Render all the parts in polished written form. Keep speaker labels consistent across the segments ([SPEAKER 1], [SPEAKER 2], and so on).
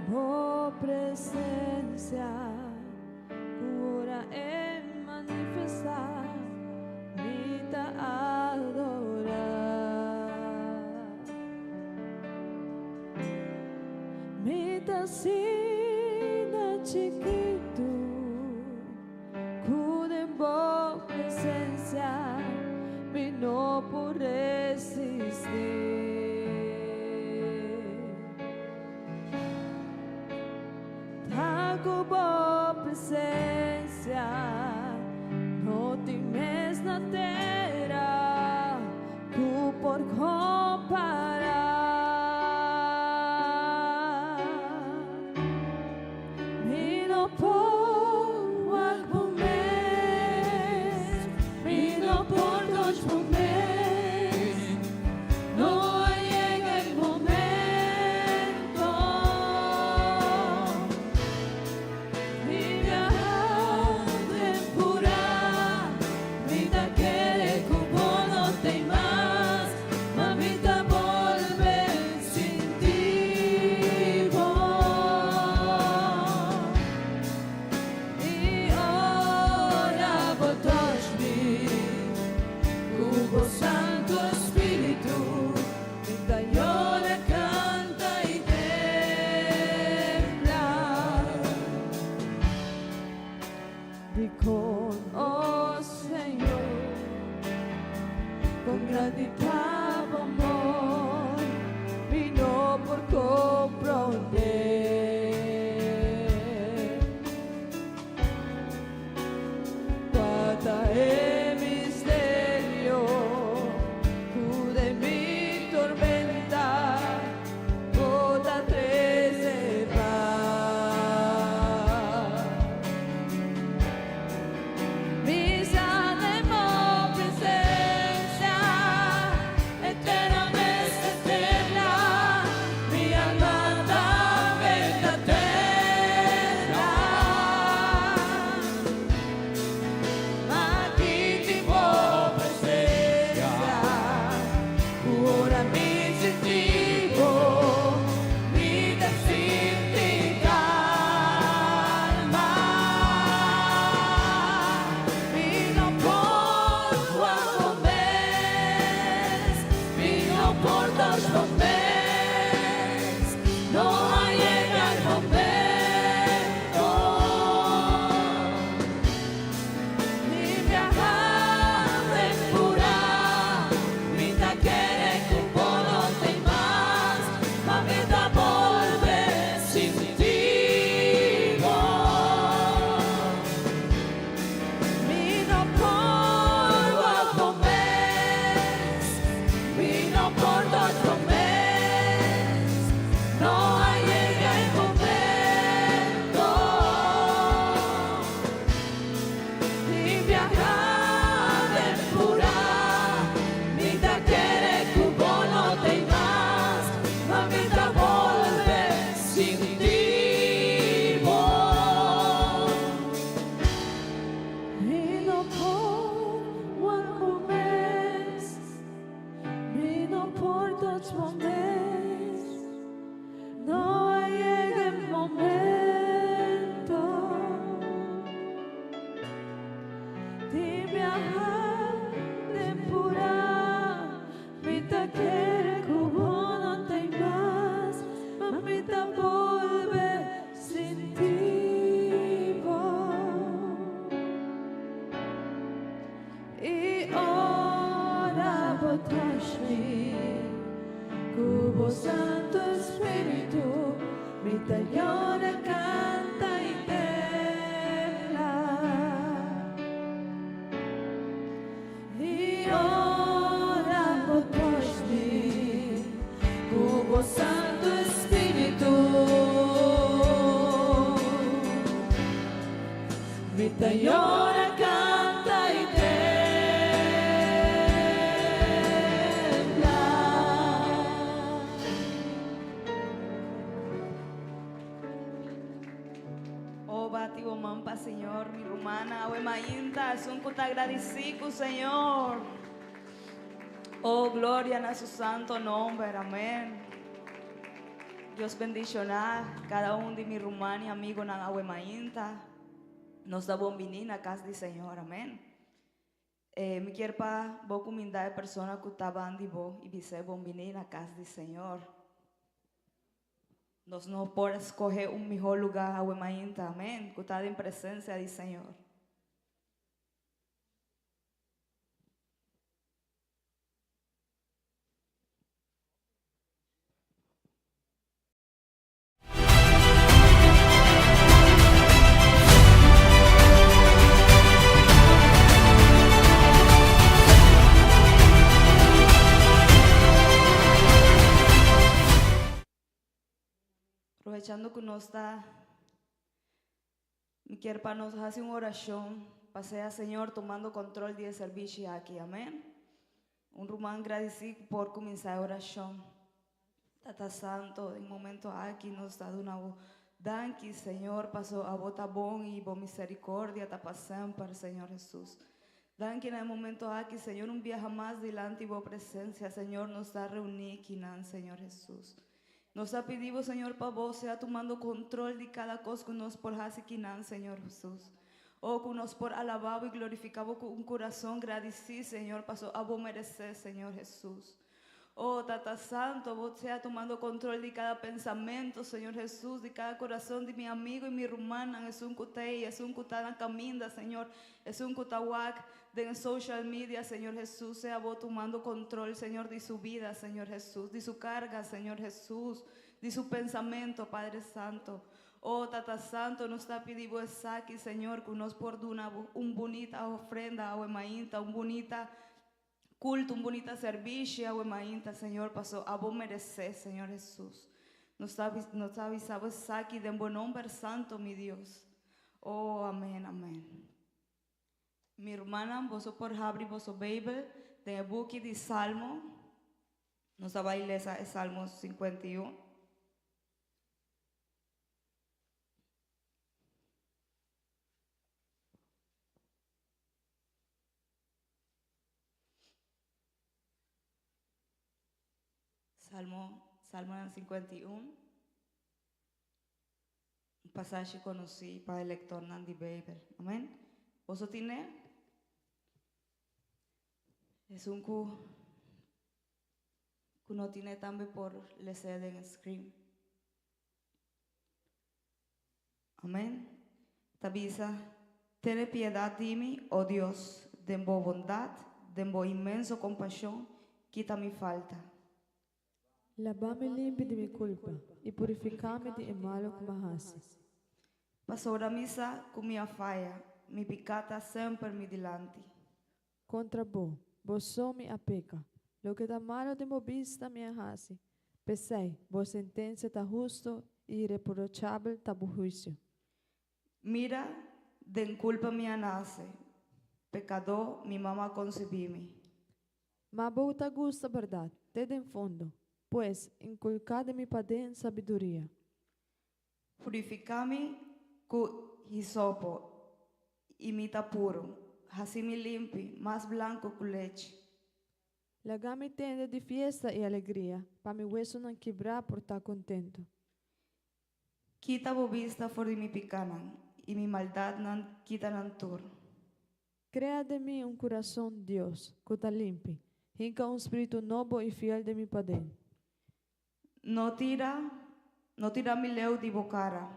[SPEAKER 1] Bo presencia ku ora e manifestá mi ta adorá. Mi ta asina chikitu ku den bo presencia mi no por resistí. Ta ku bo presencia no tin mes na tera ku por kompará. Mi no por wak bo mes, mi no por touch bo mes, no a yega e momento. Mi biaha den purá, mi ta kere ku bo no t'ei mas, ma mi ta bolbe sinti bo. I ora bo touch mi ku bo Santu Spiritu, mi ta yora, kanta i tembla. Dikon, oh Señor, kon grandi ta bo amor, mi no por komprondé. Kua ta e misterio ku den mi tormenta bo ta trese pas? Mi sa den bo presencia eterno mester tembla, mi alma tambe ta tembla. Aki tin bo presencia, ku ora mi sinti bo, mi ta sinti kalma. Mi no por wak bo mes, mi no por touch bo mes, no a yega e momento. Mi biaha den purá, mi ta kere ku bo no t'ei mas, ma mi ta bolbe sinti bo. Mi no por wak bo mes, mi no por touch bo mes, no a yega e momento. Mi biaha den purá, mi ta kere ku bo no t'ei mas, ma mi ta bolbe sinti bo. Mi no por wak bo mes, mi no por touch bo mes, no a yega e momento. Di biaha den purá, mi ta kere ku bo no t'ei mas, ma mi ta bolbe sinti bo. I ora bo touch mi ku bo Santu Spiritu, mi ta yora, kanta i tembla. I ora bo touch mi ku bo Santu Spiritu, mi ta yora, kanta i tembla.
[SPEAKER 2] Oh, bati bo man pa Señor, mi rumana, awe mainta, esun ku ta agradisí ku Señor. Oh, gloria na su santo nomber. Amén. Dios bendishoná kada un di mi ruman i amigonan awe mainta. Nos ta bon bini na kas di Señor. Amén. Eh, mi kier pa bo kumindá e persona ku ta ban di bo i bis'é bon bini na kas di Señor. Nos no por skohe un mihó lugá awe mainta, amén, ku ta den presensia di Señor. Aprovechando ku nos ta, mi kier pa nos hasi un orashon pa sea Señor tomando control di e servishi aki. Amen. Un ruman gradisí ku por kuminsá e orashon. Tata Santo, den momento aki nos ta duna bo danki, Señor, paso abo ta bon i bo misericordia ta pa semper, Señor Hesus. Danki na e momento aki, Señor, un biaha mas dilanti bo presencia, Señor, nos ta reuní kinan, Señor Hesus. Nos ta pidi bo, Señor, pa bo sea tumando control di cada cos cu nos por haci kinan, Señor Hesus. Oh, cu nos por alaba bo i glorifica bo cu un curason gradicí, Señor, paso abo merece, Señor Hesus. Oh, Tata Santo, bo sea tumando control di cada pensamento, Señor Jesús, di cada corazón di mi amigo y mi rumannan, esun cu ta ey, esun cu ta na caminda, Señor, esun cu ta wak den social media, Señor Jesús, sea bo tumando control, Señor, di su vida, Señor Jesús, di su carga, Señor Jesús, di su pensamento, Padre Santo. Oh, Tata Santo, nos ta pidi bo esaki, Señor, cu nos por duna bo un bunita ofrenda awe mainta, un bunita Culto, un bunita servishi awe mainta, Señor, paso abo merece, Señor Jesús. Nos ta, nos ta avisa bo esaki den bo nomber santo, mi Dios. Oh, amen, amen. Mi rumannan, boso por habri boso Bijbel den e buki di Salmo. Nos ta bai lesa e Salmo 51. Salmo, Salmonan 51, un pasashi konosí pa e lektornan di Beibel. Amèn. Boso tine? Esun ku ku no tine tambe por les'é den e screen. Amén. Ta bisa, Tene piedat di mi, o Dios, den bo bondat, den bo inmenso kompashon, kita mi falta.
[SPEAKER 1] Laba mi limpi di mi kulpa, i purifiká mi di e malu ku m'a hasi.
[SPEAKER 2] Pasobra mi sa ku mi a faya, mi piká ta semper mi dilanti.
[SPEAKER 1] Kontra bo, bo so mi a peka. Loke ta malu den bo bista mi a hasi. P'esei, bo sentensia ta hustu i ireprochabel ta bo huisio.
[SPEAKER 2] Mira, den kulpa mi a nase, pekadó mi mama a konsebí mi.
[SPEAKER 1] Ma bo ta gusta bèrdat te den fondo, pues, inkulká den mi paden sabiduria.
[SPEAKER 2] Purifiká mi ku hisopo, i mi ta puru, hasi mi limpi, mas blanku ku lechi.
[SPEAKER 1] Laga mi tende di fiesta i alegria, pa mi wesunan kibrá por ta kontentu.
[SPEAKER 2] Kita bo bista for di mi pikánan, i mi maldatnan kita nan tur.
[SPEAKER 1] Krea den mi un kurason, Dios, ku ta limpi, hinka un spiritu nobo i fiel den mi paden.
[SPEAKER 2] No tira, no tira mi leu di bo kara,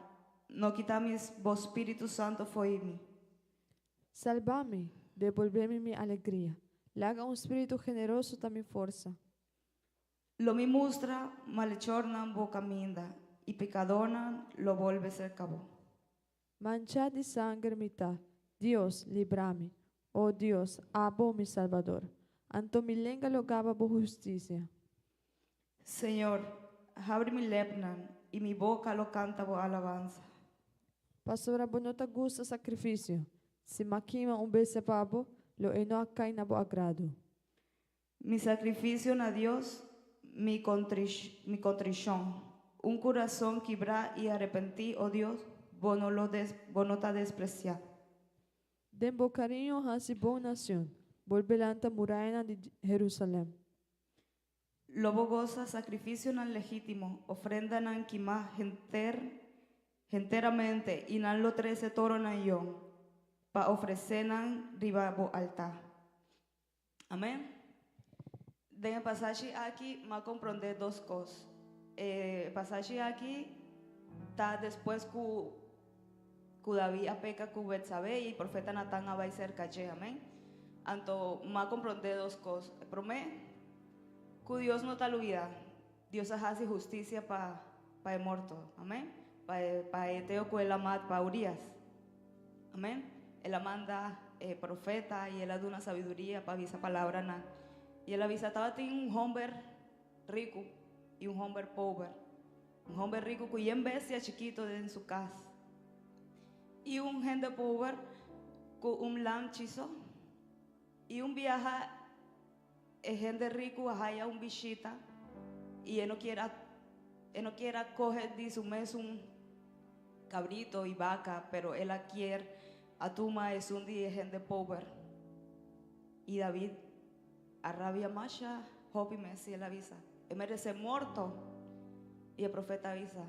[SPEAKER 2] no kita mi bo Spiritu Santo fo'i mi.
[SPEAKER 1] Salba mi, debolbe mi mi alegria, laga un spiritu generoso ta mi forsa.
[SPEAKER 2] Lo mi mustra malechornan bo kaminda, i pekadornan lo bolbe serka bo.
[SPEAKER 1] Manchá di sanger mi ta, Dios, libra mi. O Dios, abo mi Salbador. Anto mi lenga lo gaba bo hustisia.
[SPEAKER 2] Señor, habri mi lepnan, i mi boka lo kanta bo alabansa.
[SPEAKER 1] Pasobra bo no ta gusta sakrifisio. Si m'a kima un bestia pa bo, lo e no a kai na bo agrado.
[SPEAKER 2] Mi sakrifisio na Dios, mi mi kontrishon. Un kurason kibrá i arepentí, o Dios, bo no lo bo no ta despresiá.
[SPEAKER 1] Den bo kariño hasi bon na Sion, bolbe lanta murayanan di Herusalèm.
[SPEAKER 2] Lo bo gosa sakrifisionan legítimo, ofrendanan kimá henter henteramente, i nan lo trese toronan yòn pa ofresé nan riba bo altá. Amèn. Den e pasashi aki m'a komprondé dos kos. E pasashi aki ta despues ku ku David a peka ku Betsabé i profeta Natan a bai serka dje. Amèn. Anto m'a komprondé dos kos. E promé, ku Dios no ta lubidá. Dios a hasi hustisia pa pa e morto. Amèn. Pa e pa e eteo ku el a mat pa Urias. Amèn. El a manda e profeta i el a duna sabiduria pa bisa palabranan. I el a bisa tabatin un hòmber riku i un hòmber pober. Un hòmber riku ku yen bestia chikito den su kas. I un hende pober ku un lamchi so. I un biaha e hende riku a haya un bishita i e no kier a e no kier a kohe di su mesun kabrito i baka, pero el a kier a tuma esun di e hende pober. I David a rabia masha hopi mes i el a bisa, E merece morto. I e profeta a bisa,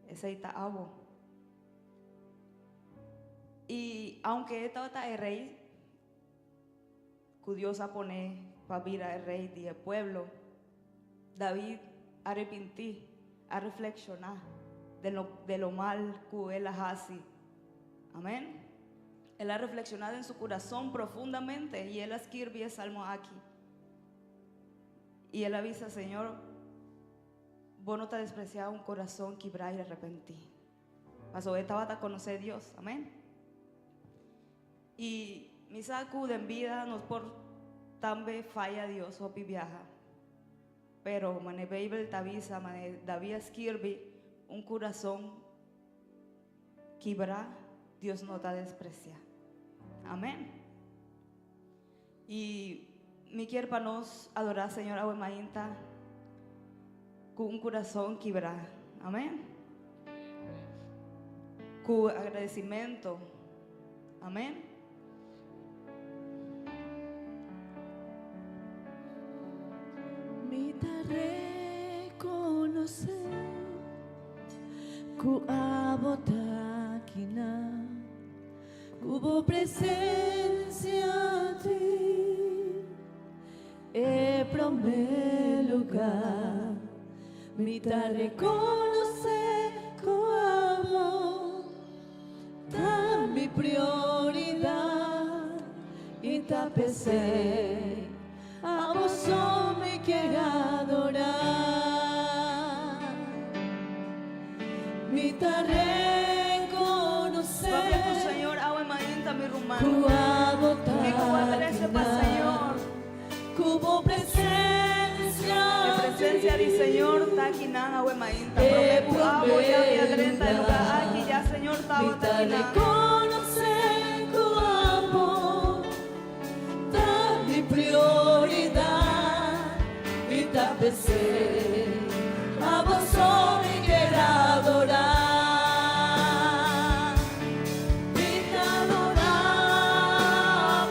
[SPEAKER 2] Esei ta abo. I aunke e tabata e rei ku Dios a pone pa bira e rei di e pueblo, David a repintí, a reflekshoná den lo de lo mal ku el a hasi. Amèn. El a reflekshoná den su kurason profundamente i el a skirbi e salmo aki. I el a bisa, Señor, bo no ta despresiá un kurason kibrá i arepentí. Pasobra e tabata konosé Dios. Amèn. I mi sa ku den bida nos por tambe faya Dios hopi biaha. Pero manera Beibel ta bisa, manera David a skirbi, un kurason kibrá Dios no ta despresiá. Amèn. I mi kier pa nos adorá Señor awe mainta ku un kurason kibrá. Amèn. Ku agradesimentu. Amèn.
[SPEAKER 3] Mi ta rekonosé ku abo ta kinan. Ku bo presencia tin e promé lugar. Mi ta reconoce ku abo ta mi prioridad y ta p'esey abo so mi kier adora. Mi ta reconoce.
[SPEAKER 2] Papia ku Señor awe mainta mi ruman.
[SPEAKER 3] Ku abo ta
[SPEAKER 2] Kiko bo a trese pa
[SPEAKER 3] kinan.
[SPEAKER 2] Señor?
[SPEAKER 3] Ku bo presencia
[SPEAKER 2] E presencia di
[SPEAKER 3] tin.
[SPEAKER 2] Señor ta kinan awe mainta.
[SPEAKER 3] E
[SPEAKER 2] Prome ku abo ya
[SPEAKER 3] prome
[SPEAKER 2] mi a drenta e lugar
[SPEAKER 3] lugar.
[SPEAKER 2] aki ya Señor
[SPEAKER 3] Mi
[SPEAKER 2] tabata
[SPEAKER 3] ta
[SPEAKER 2] kinan.
[SPEAKER 3] reconoce ku abo ta mi prioridad. Mi ta p'esei abo so mi kier adorá. Mi ta adorá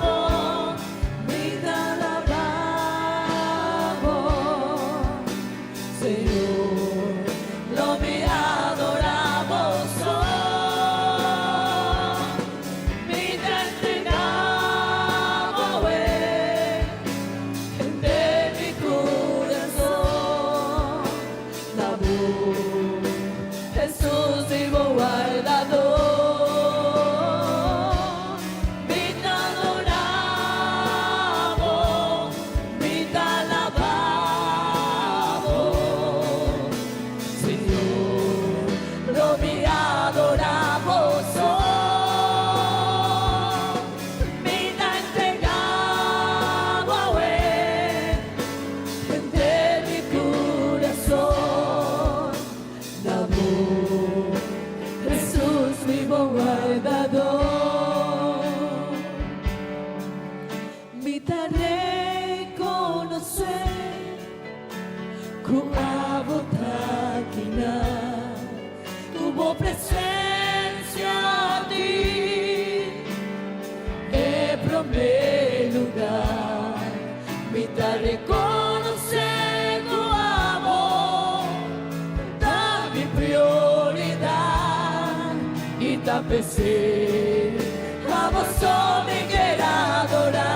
[SPEAKER 3] bo, mi ta alabá bo, Señor, lo mi adorá bo so. Mi ta entregá bo e. Hende mi kurason. mi prioridat i ta p'esei abo so mi kier adorá.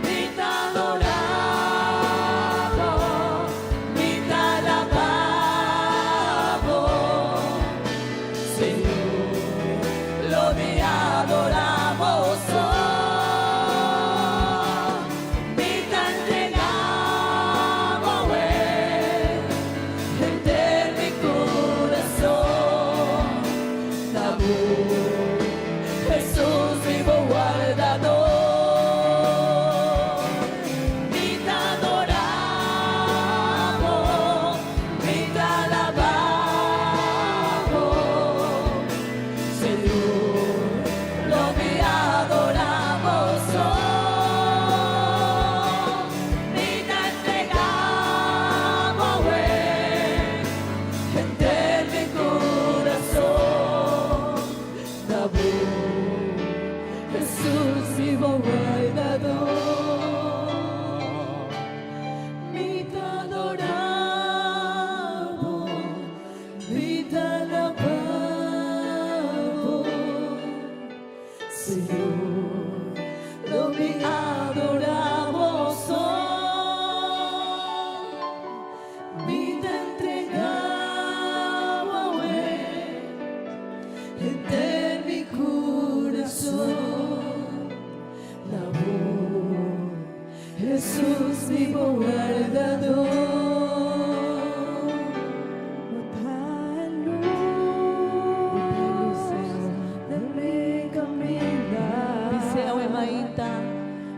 [SPEAKER 3] Mi ta adorá bo, mi ta alabá bo, Señor, lo mi adorá bo so. Mi ta entregá bo, henter mi kurason, na bo, Jesus, mi wardadó. Mi ta adorá bo, mi ta alabá bo, Señor, lo mi adorá bo so. Mi ta entregá bo, henter mi kurason, na bo, Jesus, mi wardadó. Mi ta adorá bo, mi ta alabá bo, Señor, lo mi adorá bo so. Mi ta entregá bo, henter mi kurason, na bo, Jesus, mi wardadó.
[SPEAKER 1] Bo ta lus den mi kaminda.
[SPEAKER 3] Bis'é awe mainta.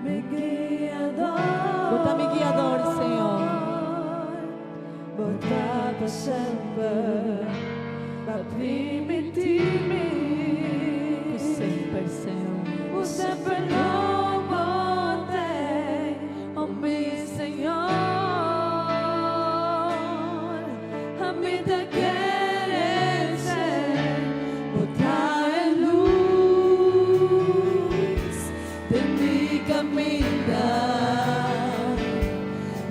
[SPEAKER 1] Mi guiadó.
[SPEAKER 3] Bo ta mi guiador, Señor.
[SPEAKER 1] Bo ta pa semper, b'a primintí mi.
[SPEAKER 3] Ku semper, Señor.
[SPEAKER 1] Ku semper lo bo t'ei, oh mi Señor. Ami ta kere esei, bo ta e lus den mi kaminda,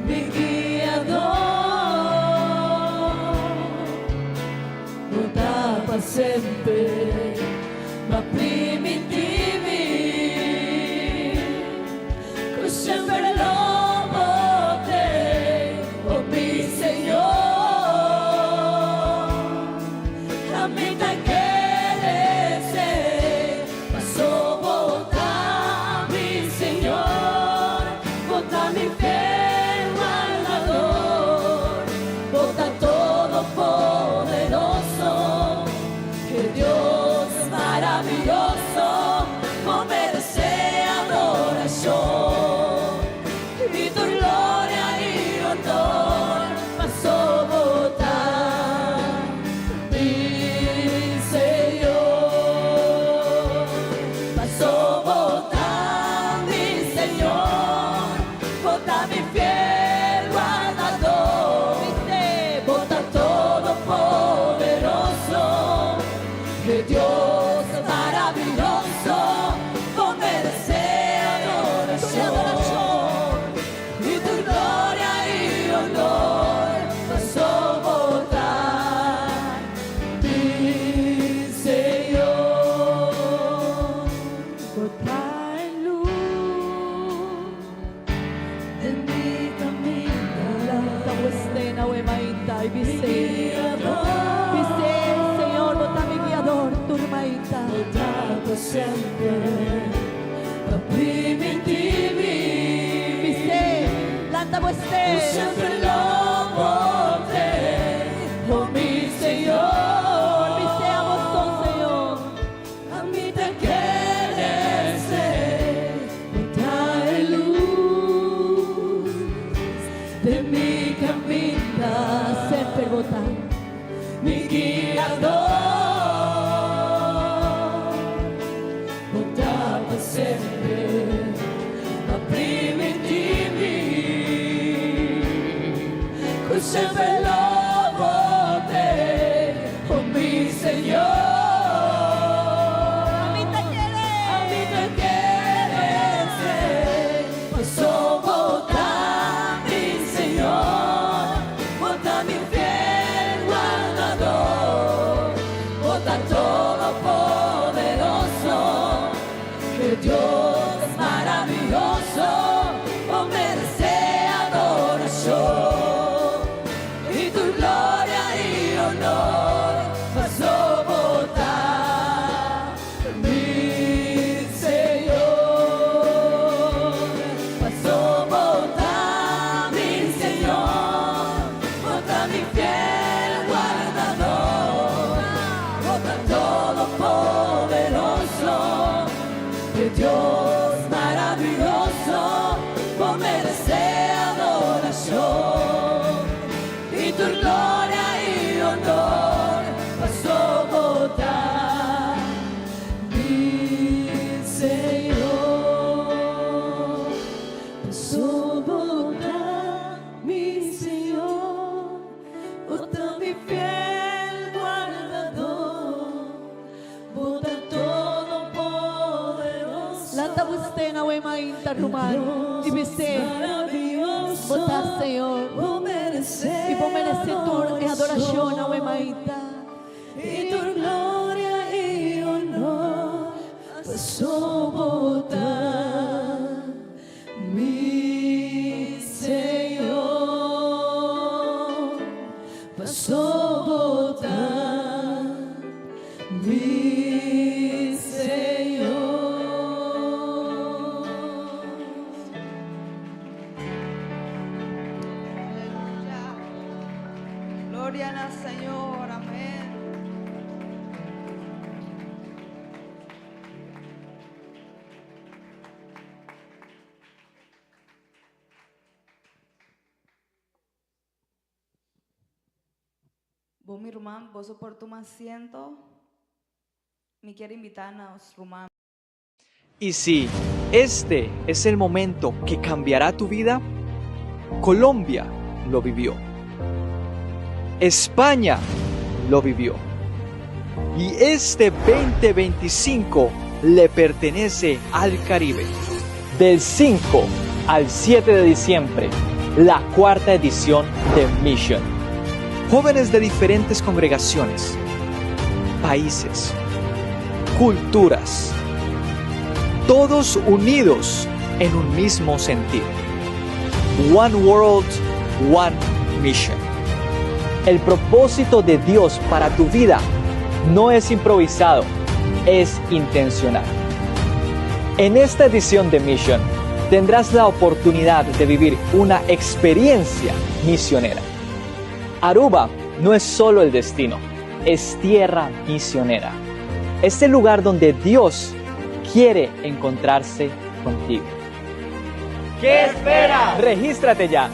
[SPEAKER 1] mi guiadó.
[SPEAKER 3] Bo ta pa semper, b'a primintí mi. Ku semper lo bo t'ei, oh mi Señor. Ami ta kere esei, paso bo ta mi Señor, bo ta mi fiel wardador, bo ta todopoderoso, e Dios maravioso, bo meresé adorashon. I tur gloria i honor, paso bo ta mi Señor. Paso bo ta mi Señor, bo ta mi fiel wardador, bo ta todopoderoso, e Dios maravioso, bo meresé adorashon. I tur gloria i honor, paso bo ta mi Señor.
[SPEAKER 1] Bo ta e lus
[SPEAKER 3] Den mi kaminda.
[SPEAKER 4] Lanta bo awe mainta i
[SPEAKER 3] Mi
[SPEAKER 4] bis'é.
[SPEAKER 3] guiador.
[SPEAKER 4] Bis'é, Señor, bo ta mi guiador, tur mainta.
[SPEAKER 3] Bo ta pa semper, b'a primintí mi.
[SPEAKER 4] Bis'é, lanta bo.
[SPEAKER 3] Semper lo bo t'ei, oh mi Señor.
[SPEAKER 4] Bis'é abo so, Señor.
[SPEAKER 3] Ami ta kere esei, bo ta e lus den mi kaminda.
[SPEAKER 4] Semper bo ta.
[SPEAKER 3] Mi guiadó. Bo ta pa semper, b'a primintí mi. Ku semper lo bo t'ei, oh mi Señor.
[SPEAKER 4] Ami ta kere.
[SPEAKER 3] Ami ta kere esei, paso bo ta mi Señor, bo ta mi honor, paso bo ta mi Señor. Paso bo ta mi Señor, bo ta mi fiel wardador, bo ta todopoderoso, e Dios maravioso, bo meresé adorashon. I tur gloria i honor, paso bo ta mi Señor. Paso bo ta mi Señor, bo ta mi fiel wardador, bo ta todopoderoso.
[SPEAKER 4] Lanta bo stèm awe mainta ruman i bis'é,
[SPEAKER 3] Maravioso,
[SPEAKER 4] Bo ta Señor.
[SPEAKER 3] Bo meresé
[SPEAKER 4] I bo meresé tur e adorashon awe mainta.
[SPEAKER 3] I tur gloria i honor, paso bo ta mi Señor. Paso bo ta mi Señor.
[SPEAKER 2] Aleluya. Gloria al Señor. Amén. Bon, mi ruman, bo por tuma asiento. Mi ke invitá nos ruman.
[SPEAKER 5] Y si este es el momento que cambiará tu vida, Colombia lo vivió. España lo vivió. Y este 2025 le pertenece al Caribe. Del 5 al 7 de diciembre, la cuarta edición de Mission. Jóvenes de diferentes congregaciones, países, culturas, todos unidos en un mismo sentir. One World, One Mission. El propósito de Dios para tu vida no es improvisado, es intencional. En esta edición de Mission tendrás la oportunidad de vivir una experiencia misionera. Aruba no es solo el destino, es tierra misionera. Es el lugar donde Dios quiere encontrarse contigo. ¿Qué esperas? Regístrate ya.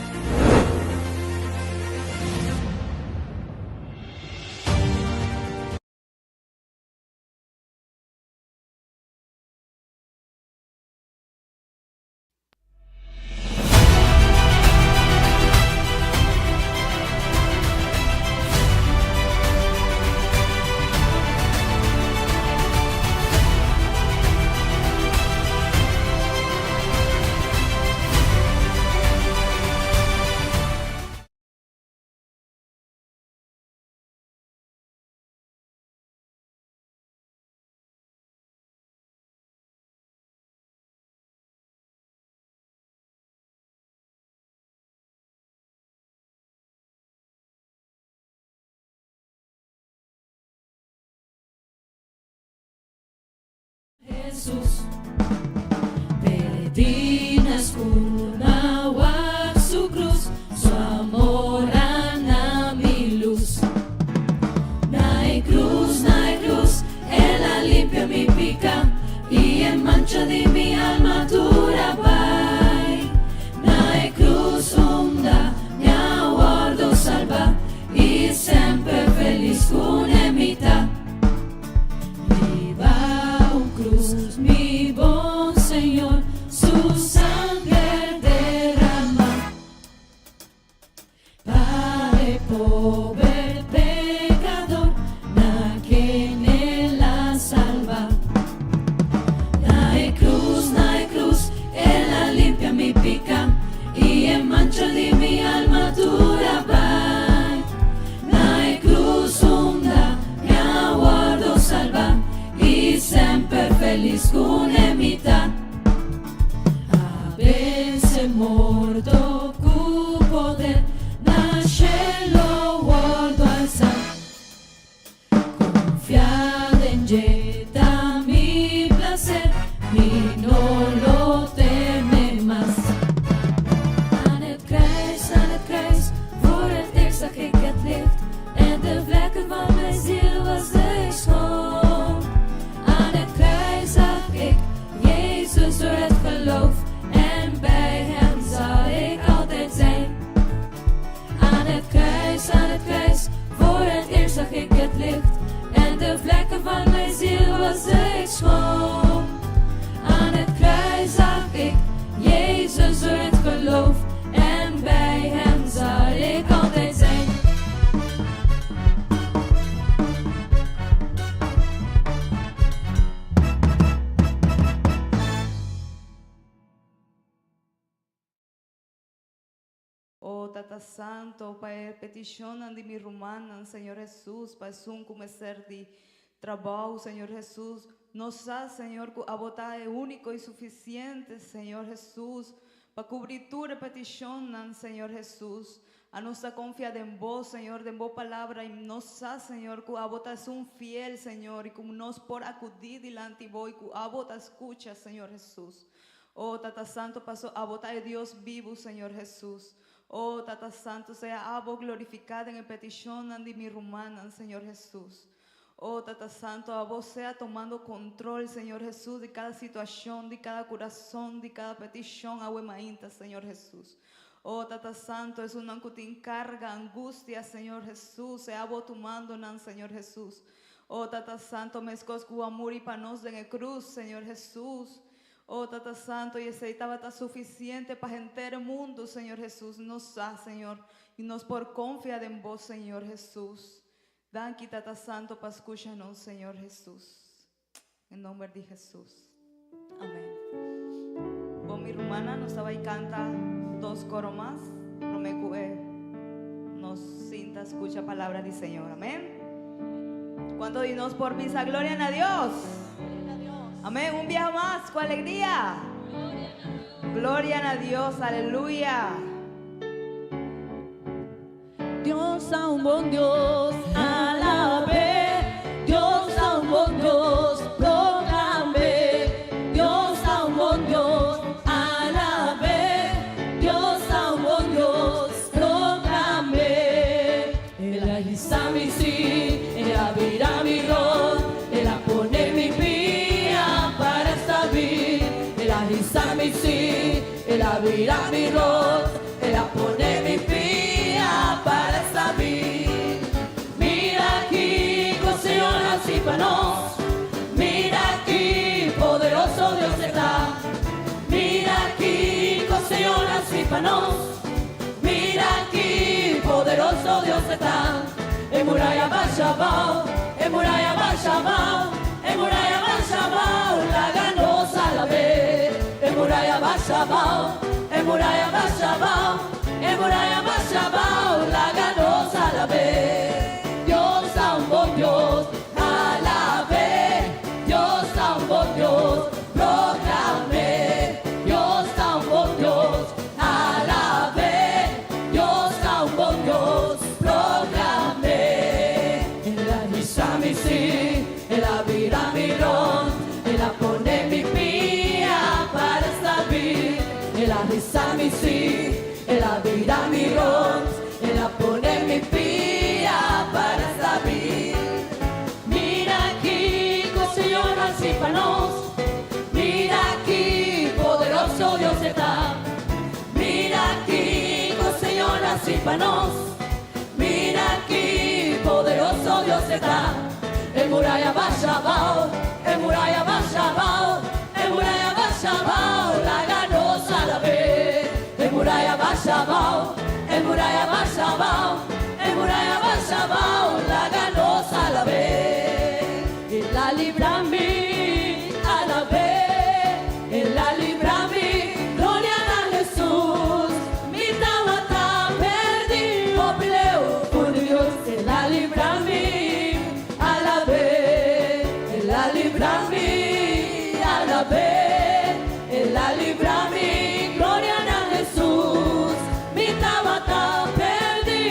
[SPEAKER 3] Jesus Perdinas kunawak su cruz, su amor na mi luz. Na e cruz, El a limpia mi piká i e mancha di mi alma tur a bai. Na e krus unda mi a wòrdu salbá i semper felis ku mi ta. Riba un krus, mi bon Señor, su sanger derramá. Pa e pober pekadó, na ken El a salba. Na e krus, El a limpia mi piká i e mancha di mi alma tur a bai. Na e krus unda mi a wòrdu salbá i semper felis ku mi ta. A vense morto ku poder, na shelu wòrdu alsá.
[SPEAKER 2] Tata Santo, pa e petishonnan di mi rumannan, Señor Hesus, pa esun ku mester di trabou, Señor Hesus. Nos sa, Señor, ku abo ta e úniko i sufisiente, Señor Hesus, pa kubri tur e petishonnan, Señor Hesus. Anos ta konfia den Bo, Señor, den Bo palabra, i nos sa, Señor, ku abo ta esun fiel, Señor, i ku nos por akudí dilanti Bo i ku abo ta skucha, Señor Hesus. Oh, Tata Santo, paso abo ta e Dios bibu, Señor Hesus. Oh, Tata Santo, sea abo glorifiká den e petishonnan di mi rumannan, Señor Hesus. Oh, Tata Santo, abo sea tomando kontrol, Señor Hesus, di kada situashon, di kada kurason, di kada petishon awe mainta, Señor Hesus. Oh, Tata Santo, esunnan ku tin karga, angustia, Señor Hesus, sea abo tumando nan, Señor Hesus. Oh, Tata Santo, meskos ku a muri pa nos den e krus, Señor Hesus. Oh, Tata Santo, i esei tabata sufisiente pa henter e mundu, Señor Hesus. Nos sa, Señor, i nos por konfia den Bo, Señor Hesus. Danki, Tata Santo, pa skucha nos, Señor Hesus. En nomber di Hesus. Amèn. Bon, mi rumannan, nos ta bai kanta dos koro mas promé ku e nos sinta skucha palabra di Señor. Amèn. Kuantu di nos por bisa gloria na Dios? Amèn. Un biaha mas ku alegria. Gloria na Dios. Aleluya.
[SPEAKER 3] Dios ta un bon Dios, alab'é. Dios ta un bon Dios, proklam'é. Dios ta un bon Dios, alab'é. Dios ta un bon Dios, proklam'é. El a hisa mi sí, el a bira mi ròt, el a pone mi pia para stabil. El a hisa mi sí, el a bira mi ròt, el a pone mi pia para stabil. Mira kiko Señor a hasi pa nos, mira ki poderoso Dios e ta. Mira kiko Señor a hasi pa nos, mira ki poderoso Dios e ta. E muraya a basha abou, e muraya a basha abou, e muraya a basha abou, laga nos alab'é. E muraya a basha abou, e muraya a basha abou, e muraya a basha abou, laga nos alab'é. Dios ta un bon Dios, alab'é. Dios ta un bon Dios, proklam'é. Dios ta un bon Dios, alab'é. Dios ta un bon Dios, proklam'é. El a hisa mi sí, el a bira mi rònt, el a pone mi pia para stabil. El a hisa mi sí, el a bira mi rònt, el a pone mi pia para stabil. Mira kiko Señor a hasi pa nos, mira ki poderoso Dios e ta. Mira kiko Señor a hasi pa nos, mira ki poderoso Dios e ta. E muraya a basha abou, e muraya a basha abou, e muraya a basha abou, laga nos alab'é. E muraya a basha abou, e muraya a basha abou, e muraya a basha abou, laga nos alab'é. El a libra mi, alab'é. El a libra mi, gloria na Hesus. Mi tabata pèrdí, leu for di Dios. El a libra mi, alab'é. El a libra mi, alab'é. El a libra mi, gloria na Hesus. Mi tabata pèrdí.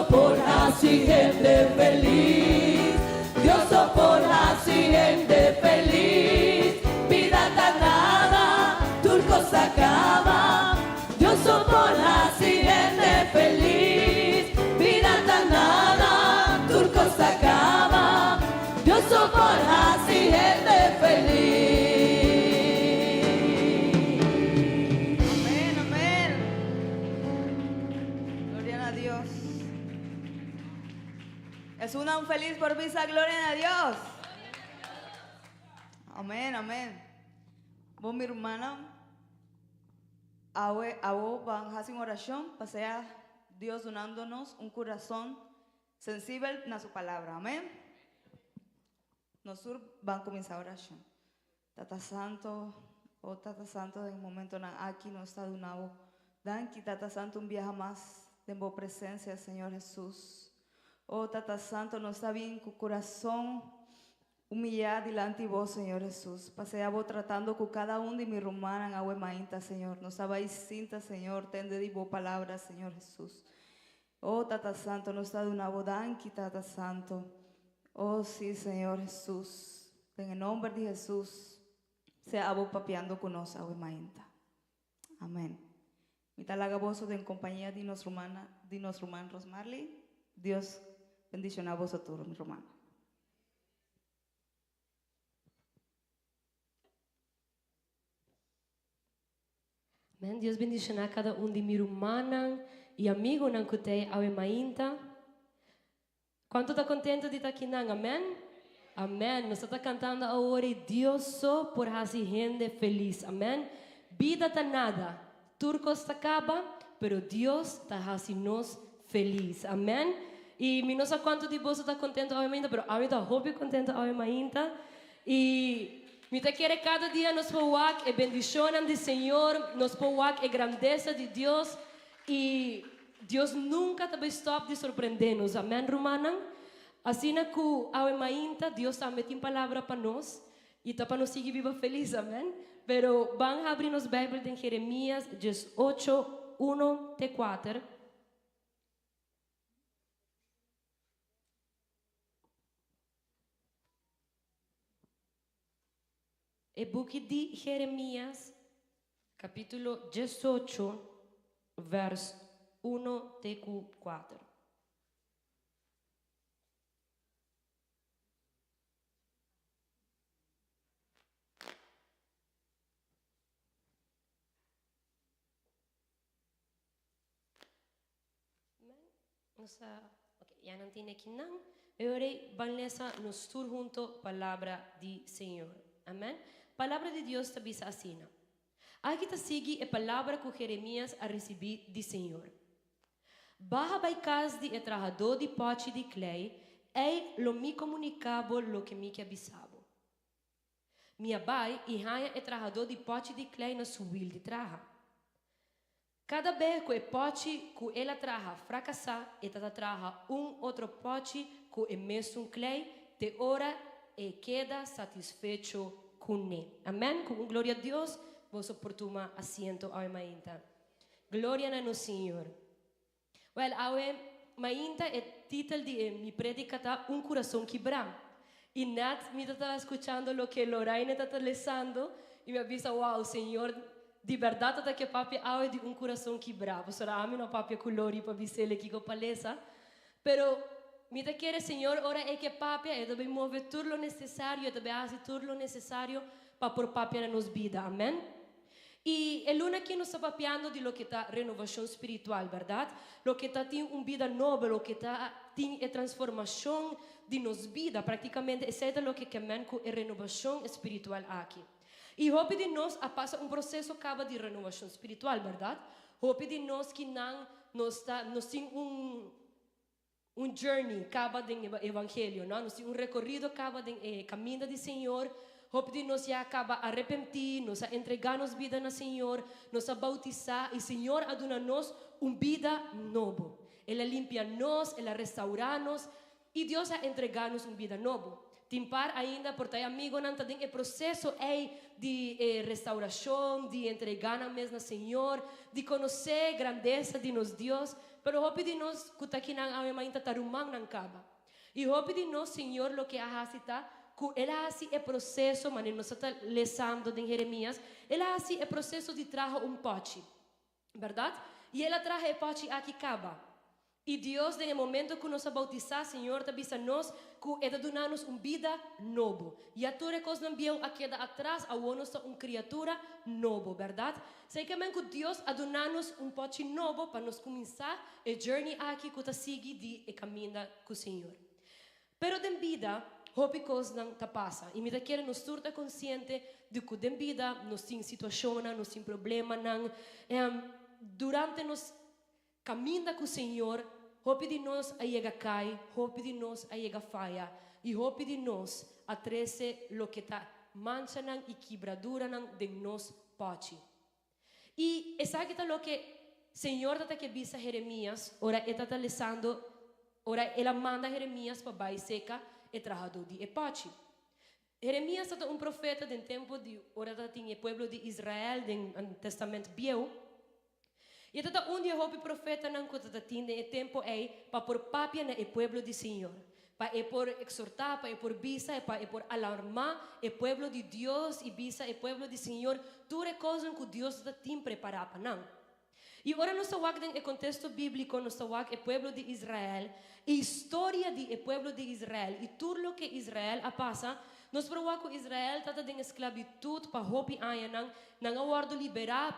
[SPEAKER 4] por hasi hende felis. Dios so por hasi hende felis. Bida ta nada, tur kos a kaba. Dios so por hasi hende felis. Bida ta nada, tur kos a kaba. Dios so por hasi hende felis.
[SPEAKER 2] Amén, amén. Gloria a Dios. Esnan felis por bisa, gloria a Dios. Amén, amén. Bon, mi rumannan, awe, awo ban hasi un orashon, pa sea Dios dunando nos un kurason sensibel na su palabra. Amén. Nos ban kuminsá orashon. Tata Santo, oh Tata Santo, den momentonan aki nos ta duna bo. Danki, Tata Santo, un biaha mas den bo presensia, Señor Hesus. Oh Tata Santo, nos ta bin ku kurason humiyá dilanti bo, Señor Hesus. Pa sea bo tratando ku kada un di mi rumannan awe mainta, Señor. Nos ta bai sinta, Señor, tende di bo palabra, Señor Hesus. Oh Tata Santo, nos ta duna bo danki, Tata Santo. Oh sí, Señor Hesus. Den nòmber di Hesus, sea abo papiando ku nos awe mainta. Amèn. Mi ta laga boso den kompania di nos ruman, di nos ruman Rosmarley. Dios bendishoná boso tur, mi ruman.
[SPEAKER 6] Amèn. Dios bendishoná kada un di mi rumannan i amigunan ku t'ei awe mainta. Kuantu ta kontentu di ta akinan? Amèn. Amèn. Nos ta kantando awor i Dios so por hasi hende felis. Amèn. Bida ta nada. Tur kos ta kaba, pero Dios ta hasi nos felis. Amèn. I mi no sa kuantu di boso ta kontentu awe mainta, pero ami ta hopi kontentu awe mainta. I mi ta kere kada dia nos por wak e bendishonnan di Señor, nos por wak e grandesa di Dios i Dios nunka ta bai stòp di sorprendé nos. Amèn, rumannan? Asina ku awe mainta Dios tambe tin palabra pa nos i ta pa nos sigui biba felis. Amèn. Pero ban habri nos Beibel den Jeremias 18, 1 te 4. E buki di Jeremias, kapítulo 18, vers 1 te ku 4. Nos ta, ok, ya nan tin akinan. E ora ei ban lesa nos tur hunto palabra di Señor. Amèn. Palabra di Dios ta bisa asina, Aki ta sigui e palabra ku Jeremias a risibí di Señor. Baha bai kas di e trahadó di pòchi di klei, ei lo mi komuniká bo loke mi ke bisa bo. Mi a bai i haña e trahadó di pòchi di klei na su wil di traha. Kada bes ku e pòchi ku el a traha frakasá, e ta ta traha un otro pòchi ku e mesun klei te ora e keda satisfecho kuné. Amèn. Ku un gloria a Dios, boso por tuma asiento awe mainta. Gloria na nos Señor. Wèl, awe mainta e titel di e mi prédika ta Un Kurason Kibrá. I nèt mi ta ta skuchando loke Loraine ta ta lesando i mi a bisa, Wow, Señor di bèrdat ta ta ke papia awe di un kurason kibrá. Pasobra ami no papia ku Lori pa bis'el e kiko pa lesa. Pero mi ta kere Señor ora e ke papia e ta bai move tur lo nesesario, e ta bai hasi tur lo nesesario pa por papia na nos bida. Amèn. I e luna aki nos ta papiando di loke ta renovashon spiritual, bèrdat? Loke ta tin un bida nobo, loke ta tin e transformashon di nos bida. Praktikamente esei ta loke ke men ku e renovashon spiritual aki. I hopi di nos a pasa un proseso kaba di renovashon spiritual, bèrdat? Hopi di nos kinan nos ta nos tin un un journey kaba den e evangelio, no? Nos tin un rekorido kaba den e kaminda di Señor. Hopi di nos ya kaba arepentí, nos a entregá nos bida na Señor, nos a boutisá i Señor a duna nos un bida nobo. El a limpia nos, El a restaurá nos i Dios a entregá nos un bida nobo. Tin par ainda por ta e amigonan ta den e proceso ey di e restauracion, di entrega nan mes na Señor, di conoce grandeza di nos Dios, pero hopi di nos cu ta akinan awe mainta ta rumannan caba. Y hopi di nos Señor loke a haci ta cu El a haci e proceso, manera nos a ta lesando den Jeremias, El a haci e proceso di traha un pochi. Berdad? Y El a traha e pochi aki caba. Y Dios den e momento cu nos a bautisá, Señor ta bisa nos cu E ta duna nos un bida nobo. Ya tur e cosnan bieu a keda atras, awor nos ta un criatura nobo, berdad? Seikermen cu Dios a duna nos un pochi nobo pa nos cuminsa e journey aki cu ta sigui di e caminda cu Señor. Pero den bida, hopi cosnan ta pasa y mi ta kere nos tur ta consciente di cu den bida nos tin situacionnan, nos tin problemanan. Durante nos caminda cu Señor, hopi di nos a yega cay, hopi di nos a yega faya y hopi di nos a trece loke ta manchanan y kibraduranan den nos pochi. Y esaki ta loke Señor ta ta ke bisa Jeremías ora e ta ta lesando, ora el a manda Jeremías pa bai seca e trahadó di e pochi. Jeremías ta ta un profeta den tempo di ora ta tin e pueblo di Israel den Testament Bieu. Y e ta ta un di e hopi profetanan cu ta ta tin den e tempo ey pa por papia na e pueblo di Señor, pa e por exhorta, pa e por bisa, pa e por alarma e pueblo di Dios y bisa e pueblo di Señor tur e cosnan cu Dios ta ta tin prepara pa nan. Y ora nos ta wak den e contexto biblico, nos ta wak e pueblo di Israel, e historia di e pueblo di Israel y tur loke Israel a pasa, nos por wak cu Israel ta ta den esclavitud pa hopi añanan, nan a wordo libera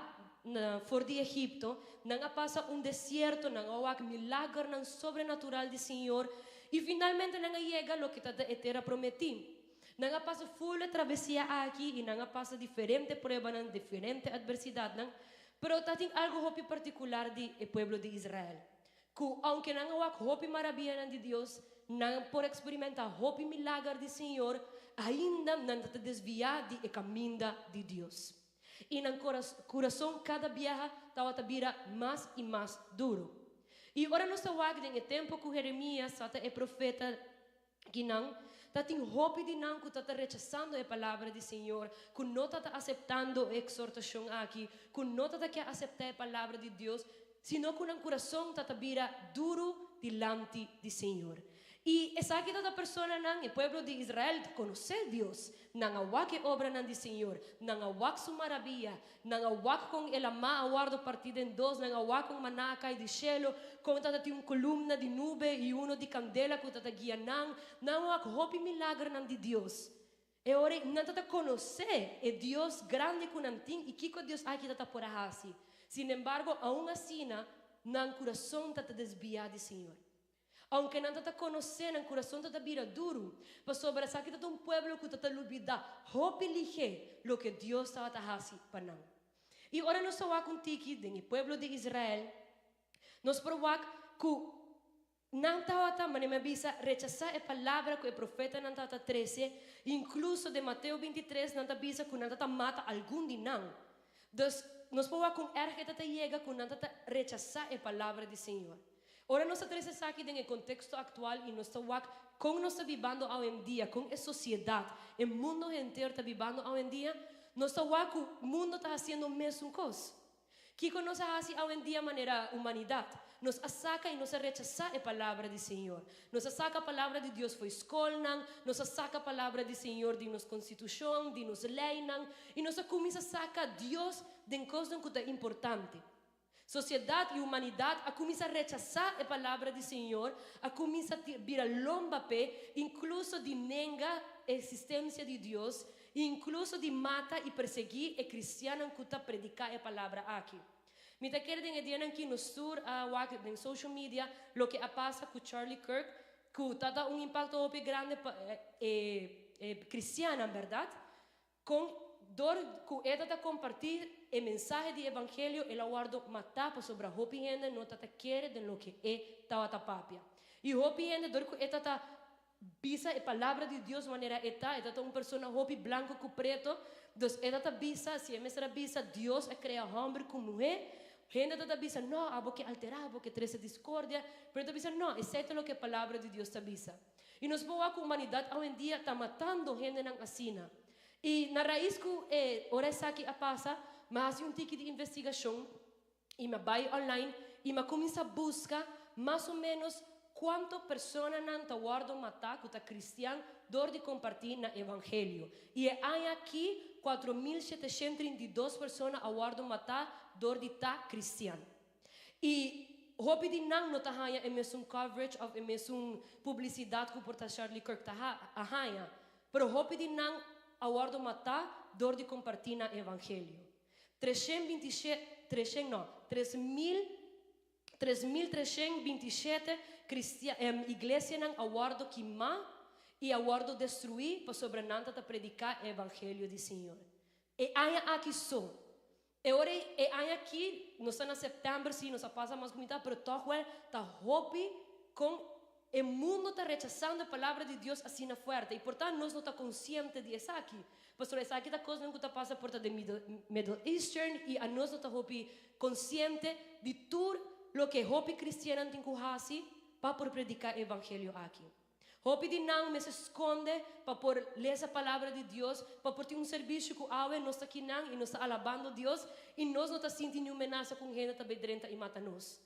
[SPEAKER 6] na for di Egipto, nan a pasa un desierto, nan a wak milagernan sobrenatural di Señor y finalmente nan a yega loke ta e tera prometí. Nan a pasa ful e travesia aki y nan a pasa diferente pruebanan, diferente adversidadnan, pero ta tin algo hopi particular di e pueblo di Israel, cu aunke nan a wak hopi maravianan di Dios, nan por experimenta hopi milager di Señor, ainda nan ta ta desvia di e caminda di Dios. I nan kurason kada biaha tabata bira mas i mas duru. I ora nos ta wak den e tempu ku Jeremias tabata e profeta kinan, ta tin hopi di nan ku tabata rechasando e palabra di Señor, ku no tabata aseptando e eksortashon aki, ku no tabata ke aseptá e palabra di Dios, sino ku nan kurason tabata bira duru dilanti di Señor. I esaki ta ta personanan, e pueblo di Israel, ta konosé Dios. Nan a wak e obranan di Señor, nan a wak su marabiya, nan a wak kon e lamá a wòrdu partí den dos, nan a wak kon maná a kai di shelu, kon tabata tin un kolumna di nube i uno di kandela ku tabata guia nan. Nan a wak hopi milagernan di Dios. E ora ei nan tabata konosé e Dios grandi ku nan tin i kiko Dios aki tabata por a hasi. Sinembargo, aun asina, nan kurason tabata desbiá di Señor. Aunke nan ta ta konosé, nan kurason ta ta bira duru, pasobra esaki ta ta un pueblo ku ta ta lubidá hopi lihé loke Dios tabata hasi pa nan. I ora nos ta wak un tiki den e pueblo di Israel, nos por wak ku nan tabata, manera mi a bisa, rechasá e palabra ku e profetanan tabata trese, inkluso den Mateo 23 nan ta bisa ku nan ta ta mata algun di nan. Dus, nos por wak kon erg e ta ta yega ku nan ta ta rechasá e palabra di Señor. Ora nos ta trese esaki den e konteksto aktual i nos ta wak kon nos ta bibando awendia, kon e sosiedat, e mundo henter ta bibando awendia, nos ta wak ku mundo ta hasiendo mesun kos. Kiko nos a hasi awendia manera humanidat? Nos a saka i nos a rechasá e Palabra di Señor. Nos a saka Palabra di Dios fo'i skolnan, nos a saka Palabra di Señor di nos konstitushon, di nos leinan, i nos a kuminsá saka Dios den kosnan ku ta importante. Sosiedat i humanidat a kuminsá rechasá e Palabra di Señor, a kuminsá bira lomba p'e, inkluso di nenga e eksistensia di Dios, i inkluso di mata i persiguí e kristiannan ku ta prediká e Palabra aki. Mi ta kere den e dianan ki nos tur a wak den social media loke a pasa ku Charlie Kirk, ku ta da un impakto hopi grandi pa e kristiannan, bèrdat? Kon dor ku e ta ta kompartí e mensahe di evangelio el a wòrdu matá pasobra hopi hende no ta ta kere den loke e tabata papia. I hopi hende dor ku e ta ta bisa e palabra di Dios manera e ta, e ta ta un persona hopi blanko ku preto, dus e ta ta bisa, si e mester a bisa Dios a krea hòmber ku muhé. Hende ta bisa, "No, abo ke alterá, abo ke trese diskordia," pero ta bisa, "No, esei ta loke palabra di Dios ta bisa." I nos por ku humanidat awendia ta matando hendenan asina. I na rais ku ora esaki a pasa, m'a hasi un tiki di investigashon i m'a bai online i m'a kuminsá buska mas o ménos kuantu personanan ta wòrdu matá ku ta kristian dor di kompartí na evangelio. I e aña aki 4.732 persona a wòrdu matá dor di ta kristian. I hopi di nan no ta haña e mesun coverage òf e mesun publisidat ku por ta Charlie Kirk ta haña. Pero hopi di nan a wòrdu matá dor di kompartí na evangelio. 327, 300 no, 3.000 3.327 iglesianan a wòrdu kimá i a wòrdu destruí pasobra nan ta prediká evangelio di Señor. E aña aki so. E ora e aña aki, nos ta na sèptèmber, sí, nos a pasa mas ku mitar, pero toch wel ta hopi kon e mundu ta rechasando e palabra di Dios asina fuerte. I por tantu nos no ta konsiente di esaki. Pastor, esaki ta kosnan ku ta pasa por ta den Middle Eastern i anos no ta hopi konsiente di tur loke hopi kristiannan tin ku hasi pa por prediká evangelio aki. Hopi di nan mester skonde pa por lesa palabra di Dios, pa por tin un servisio ku awe nos ta akinan i nos ta alabando Dios i nos no ta sinti niun menasa ku un hende ta bai drenta i mata nos.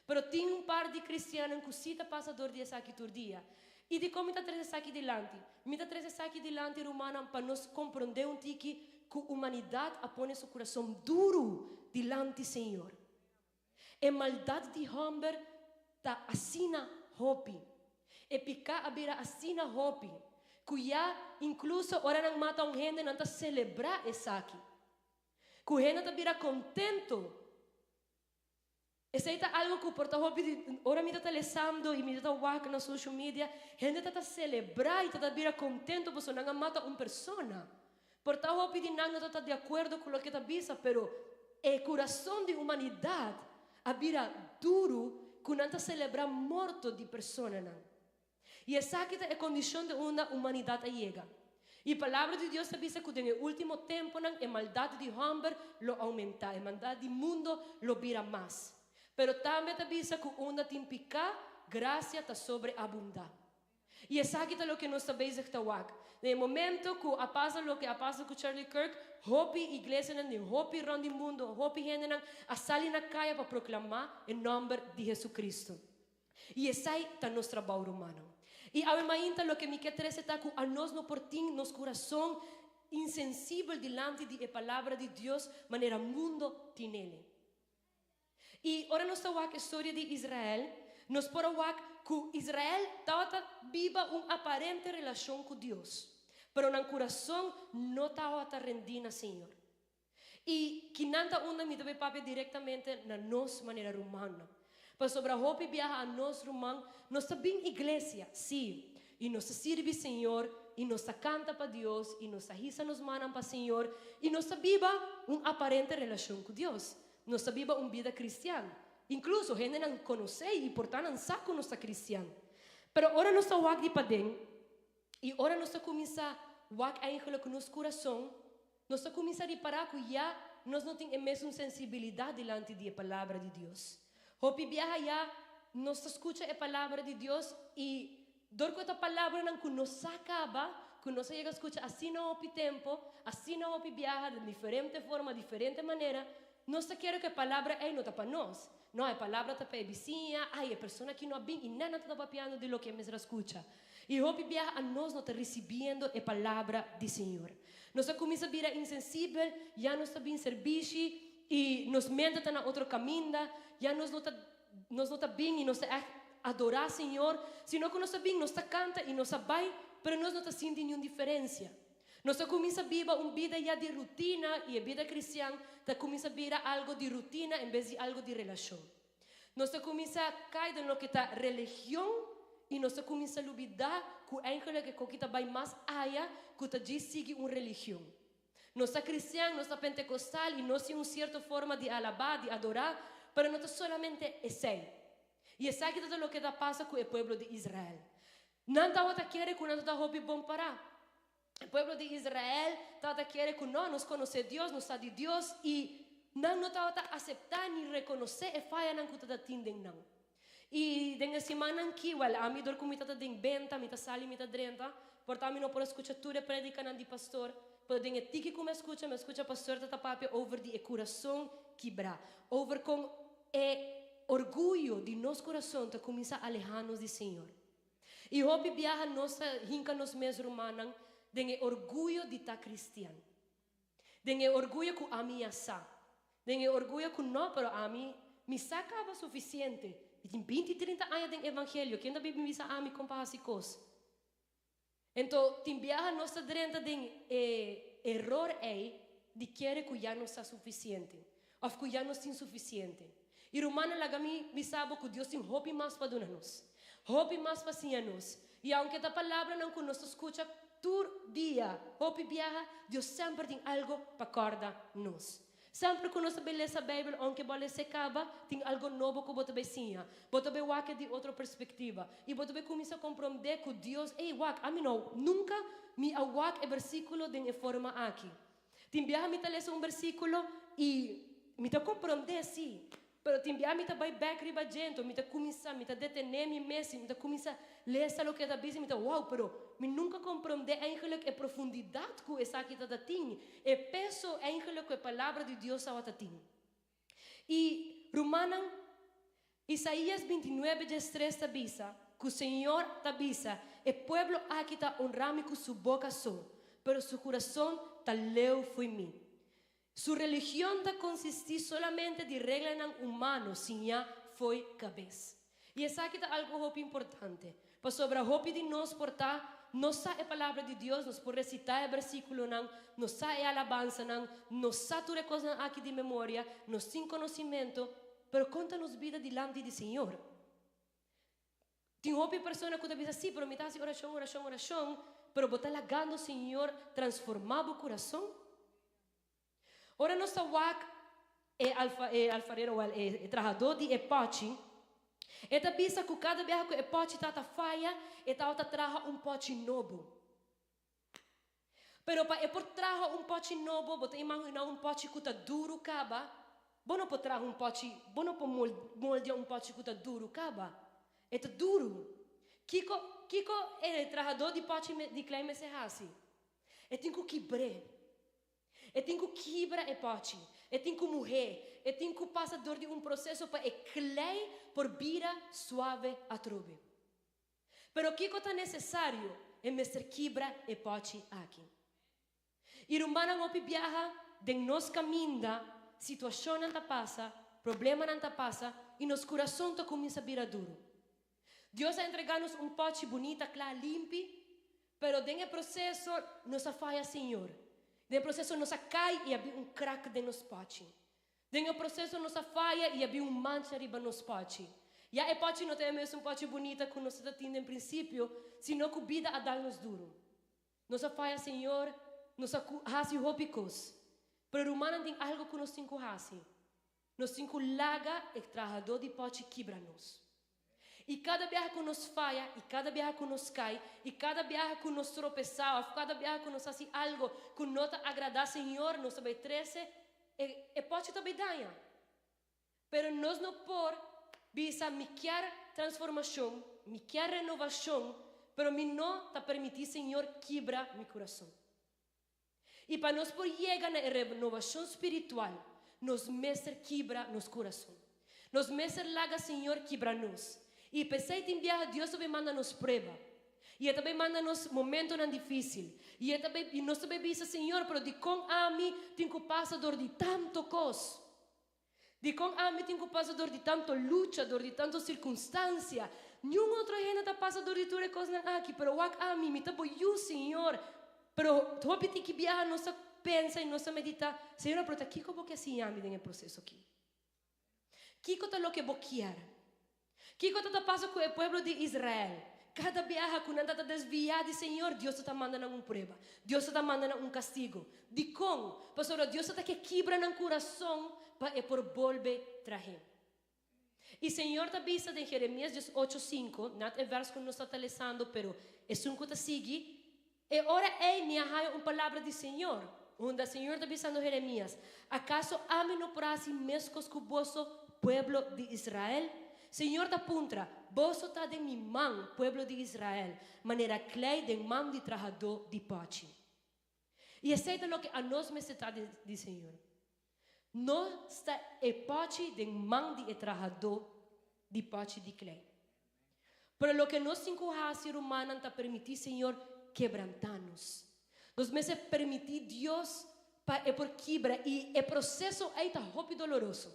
[SPEAKER 6] Pero tin un par di kristiannan ku sí ta pasa dor di esaki tur dia. I dikon mi ta trese esaki dilanti? Mi ta trese esaki dilanti, rumannan, pa nos komprondé un tiki ku humanidat a pone su kurason duru dilanti Señor. E maldat di hòmber ta asina hopi. E piká a bira asina hopi ku ya inkluso ora nan mata un hende nan ta selebrá esaki. Ku hende ta bira kontentu. Esei ta algu ku por ta hopi di ora mi ta ta lesando i mi ta ta wak na social media, hende ta ta selebrá i ta ta bira kontentu pasobra nan a mata un persona. Por ta hopi di nan no ta ta di akuerdo ku loke ta bisa, pero e kurason di humanidat a bira duru ku nan ta selebrá morto di personanan. I esaki ta e kondishon di unda humanidat a yega. I Palabra di Dios ta bisa ku den e último tempunan e maldat di hòmber lo oumentá, e maldat di mundu lo bira mas. Pero tambe ta bisa ku unda tin piká, grasia ta sobreabundá. I esaki ta loke nos ta bezig ta wak. Den e momento ku a pasa loke a pasa ku Charlie Kirk, hopi iglesianan den hopi rònt di mundu, hopi hendenan a sali na kaya pa proklamá e nòmber di Jesucristo. I esei ta nos trabou, rumannan. I awe mainta loke mi ke trese ta ku anos no por tin nos kurason insensibel dilanti di e Palabra di Dios manera mundo tinele. I ora nos ta wak e storia di Israel, nos por a wak ku Israel tabata biba un aparente relashon ku Dios, pero nan kurason no tabata rendí na Señor. I kinan ta unda mi ta bai papia direktamente na nos manera rumannan. Pasobra hopi biaha anos ruman, nos ta bin iglesia, sí, i nos ta sirbi Señor, i nos ta kanta pa Dios, i nos ta hisa nos mannan pa Señor, i nos ta biba un aparente relashon ku Dios. Nos ta biba un bida kristian. Inkluso hendenan konosé i por ta nan sa ku nos ta kristian. Pero ora nos ta wak di paden i ora nos ta kuminsá wak eigenlijk ku nos kurason, nos ta kuminsá ripará ku ya nos no tin e mesun sensibilidat dilanti di e Palabra di Dios. Hopi biaha ya nos ta skucha e Palabra di Dios i Dor ku e ta palabranan ku no sa kaba, ku nos a yega skucha asina hopi tempu, asina hopi biaha, den diferente forma, diferente manera, nos ta kere ku e palabra ei no ta pa nos. No, e palabra ta pa e bisiña, ai, e persona aki no a bin i nan a ta papiando di loke e mester a skucha. I hopi biaha anos no ta risibiendo e palabra di Señor. Nos a kuminsá bira insensibel, ya nos ta bin serbishi i nos mente ta na otro kaminda, ya nos no ta Nos no ta bin i nos ta ègt adorá Señor, sino ku nos ta bin, nos ta kanta i nos a bai, pero nos no ta sinti niun diferensia. Nos ta kuminsá biba un bida ya di rutina i e bida kristian ta kuminsá bira algu di rutina en bes di algu di relashon. Nos ta kuminsá kai den loke ta religion i nos ta kuminsá lubidá ku eigenlijk e koki ta bai mas aya ku ta djis sigui un religion. Nos ta cristian, nos ta pentecostal y nos tin un cierto forma di alabá, di adorá, pero no ta solamente esey. Y esaki ta loke ta pasa cu e pueblo di Israel. Nan tabata kere cu nan ta hopi bon pará. E pueblo di Israel tabata kere cu no, nos conoce Dios, nos ta di Dios y. Nan no tabata aseptá ni rekonosé e fayanan ku ta tin den nan. I den e simannan ki, wèl, ami dor ku mi ta den benta, mi ta sali, mi ta drenta, por ta mi no por a skucha tur e predikanan di pastor, pero den e tiki ku mi a skucha, mi a skucha pastor ta ta papia over di e kurason kibrá, over kon e orguyo di nos kurason ta kuminsá alehá nos di Señor. I hopi biaha nos ta hinka nos mes rumannan den e orguyo di ta kristian. Den e orguyo ku ami ya sa. Den e orguyo ku no, pero ami, mi sa kaba sufisiente. Mi tin binti, trinta aña den evangelio, ken ta bin bisa ami kon pa hasi kos? Ento, tin biaha nos ta drenta den e eror ei di kere ku ya nos sa sufisiente, òf ku ya nos tin sufisiente. I rumannan, laga mi bisa bo ku Dios tin hopi mas pa duna nos, hopi mas pa siña nos. I aunke ta palabranan ku nos ta skucha tur dia, hopi biaha, Dios semper tin algu pa kòrda nos. Semper ku nos ta bai lesa Beibel, ounke bo a les'é kaba, tin algu nobo ku bo ta bai siña. Bo ta bai wak e di otro perspektiva. I bo ta bai kuminsá komprondé ku Dios, Ey, wak, ami no, nunka mi a wak e bersíkulo den e forma aki. Tin biaha mi ta lesa un bersíkulo i mi ta komprondé, sí, pero tin biaha mi ta bai bèk riba dje, enton mi ta kuminsá, mi ta detené mi mes i mi ta kuminsá lesa loke e ta bisa i mi ta, wow, pero mi nunka komprondé eigenlik e profundidat ku esaki ta ta tin, e peso eigenlik ku e Palabra di Dios tabata tin. I, rumannan, Isaías 29 diestres ta bisa ku Señor ta bisa, E pueblo aki ta honra mi ku su boka so, pero su kurason ta leu fo'i mi. Su religion ta konsistí solamente di reglanan humano siñá fo'i kabes. I esaki ta algu hopi importante, pasobra hopi di nos por ta no sa e Palabra di Dios, nos por resitá e bersíkulonan, nos sa e alabansanan, nos sa tur e kosnan aki di memoria, nos tin konosimentu, pero kon ta nos bida dilanti di Señor? Tin hopi persona ku ta bisa, Sí, pero mi ta hasi orashon, orashon, orashon, pero bo ta lagando Señor transformá bo kurason? Ora nos ta wak e alfa, e alfarero, wèl, e, e trahadó di e pòchi, e ta bisa ku kada biaha ku e pòchi tabata faya, e tabata traha un pòchi nobo. Pero pa e por traha un pòchi nobo, bo ta imaginá un pòchi ku ta duru kaba? Bo no por traha un pòchi, bo no por moldia un pòchi ku ta duru kaba. E ta duru. Kiko, kiko e trahadó di pòchi di klei mester hasi? E tin ku kibr'é. E tin ku kibra e pòchi, e tin ku muhé, e tin ku pasa dor di un proseso pa e klei por bira suave atrobe. Pero kiko ta nesesario? E mester kibra e pòchi aki. I rumannan hopi biaha den nos kaminda situashonnan ta pasa, problemanan ta pasa i nos kurason ta kuminsá bira duru. Dios a entregá nos un pòchi bunita, kla, limpi, pero den e proseso nos a faya Señor. Den e proseso nos a kai i a bin un krak den nos pòchi. Den e proseso nos a faya i a bin un mancha riba nos pòchi. Ya e pòchi no ta e mesun pòchi bunita ku nos ta tin den prinsipio, sino ku bida a dal nos duru. Nos a faya Señor, nos a hasi hopi kos. Pero rumannan tin algu ku nos tin ku hasi. Nos tin ku laga e trahadó di pòchi kibra nos. I kada biaha ku nos faya, i kada biaha ku nos kai, i kada biaha ku nos tropesá òf kada biaha ku nos hasi algu ku no ta agradá Señor, nos ta bai trese e e pòchi ta bai daña. Pero nos no por bisa mi kier transformashon, mi kier renovashon, pero mi no ta permití Señor kibra mi kurason. I pa nos por yega na e renovashon spiritual, nos mester kibra nos kurason. Nos mester laga Señor kibra nos. I p'esei tin biaha Dios ta bai manda nos prueba. I e ta bai manda nos momentonan difísil. I e ta bai, i nos ta bai bisa, Señor, pero dikon ami tin ku pasa dor di tantu kos? Dikon ami tin ku pasa dor di tantu lucha, dor di tantu sirkunstansia? Niun otro hende ta pasa dor di tur e kosnan aki, pero wak ami, mi ta bo yu, Señor. Pero hopi tiki biaha nos ta pensa i nos ta meditá, Señor, pero ta kiko bo ke siña mi den e proseso aki? Kiko ta loke bo kier? Kiko ta ta pasa ku e pueblo di Israel? Kada biaha ku nan ta ta desviá di Señor, Dios ta ta manda nan un prueba. Dios ta ta manda nan un kastigu. Dikon? Pasobra Dios ta ta ke kibra nan kurason pa e por bolbe trah'é. I Señor ta bisa den Jeremias 18, 5, nat e vèrs ku nos ta ta lesando, pero esun ku ta sigui, E ora ei mi a haña un palabra di Señor. Unda Señor ta bisando Jeremias, Akaso ami no por hasi meskos ku boso, pueblo di Israel? Señor ta puntra, Boso ta den mi man, pueblo di Israel, manera klei den man di trahadó di pòchi. I esei ta loke anos mester ta di Señor. Nos ta e pòchi den man di e trahadó di pòchi di klei. Pero loke nos tin ku hasi, rumannan, ta permití Señor kebrantá nos. Nos mester permití Dios pa e por kibra i e proseso ei ta hopi doloroso.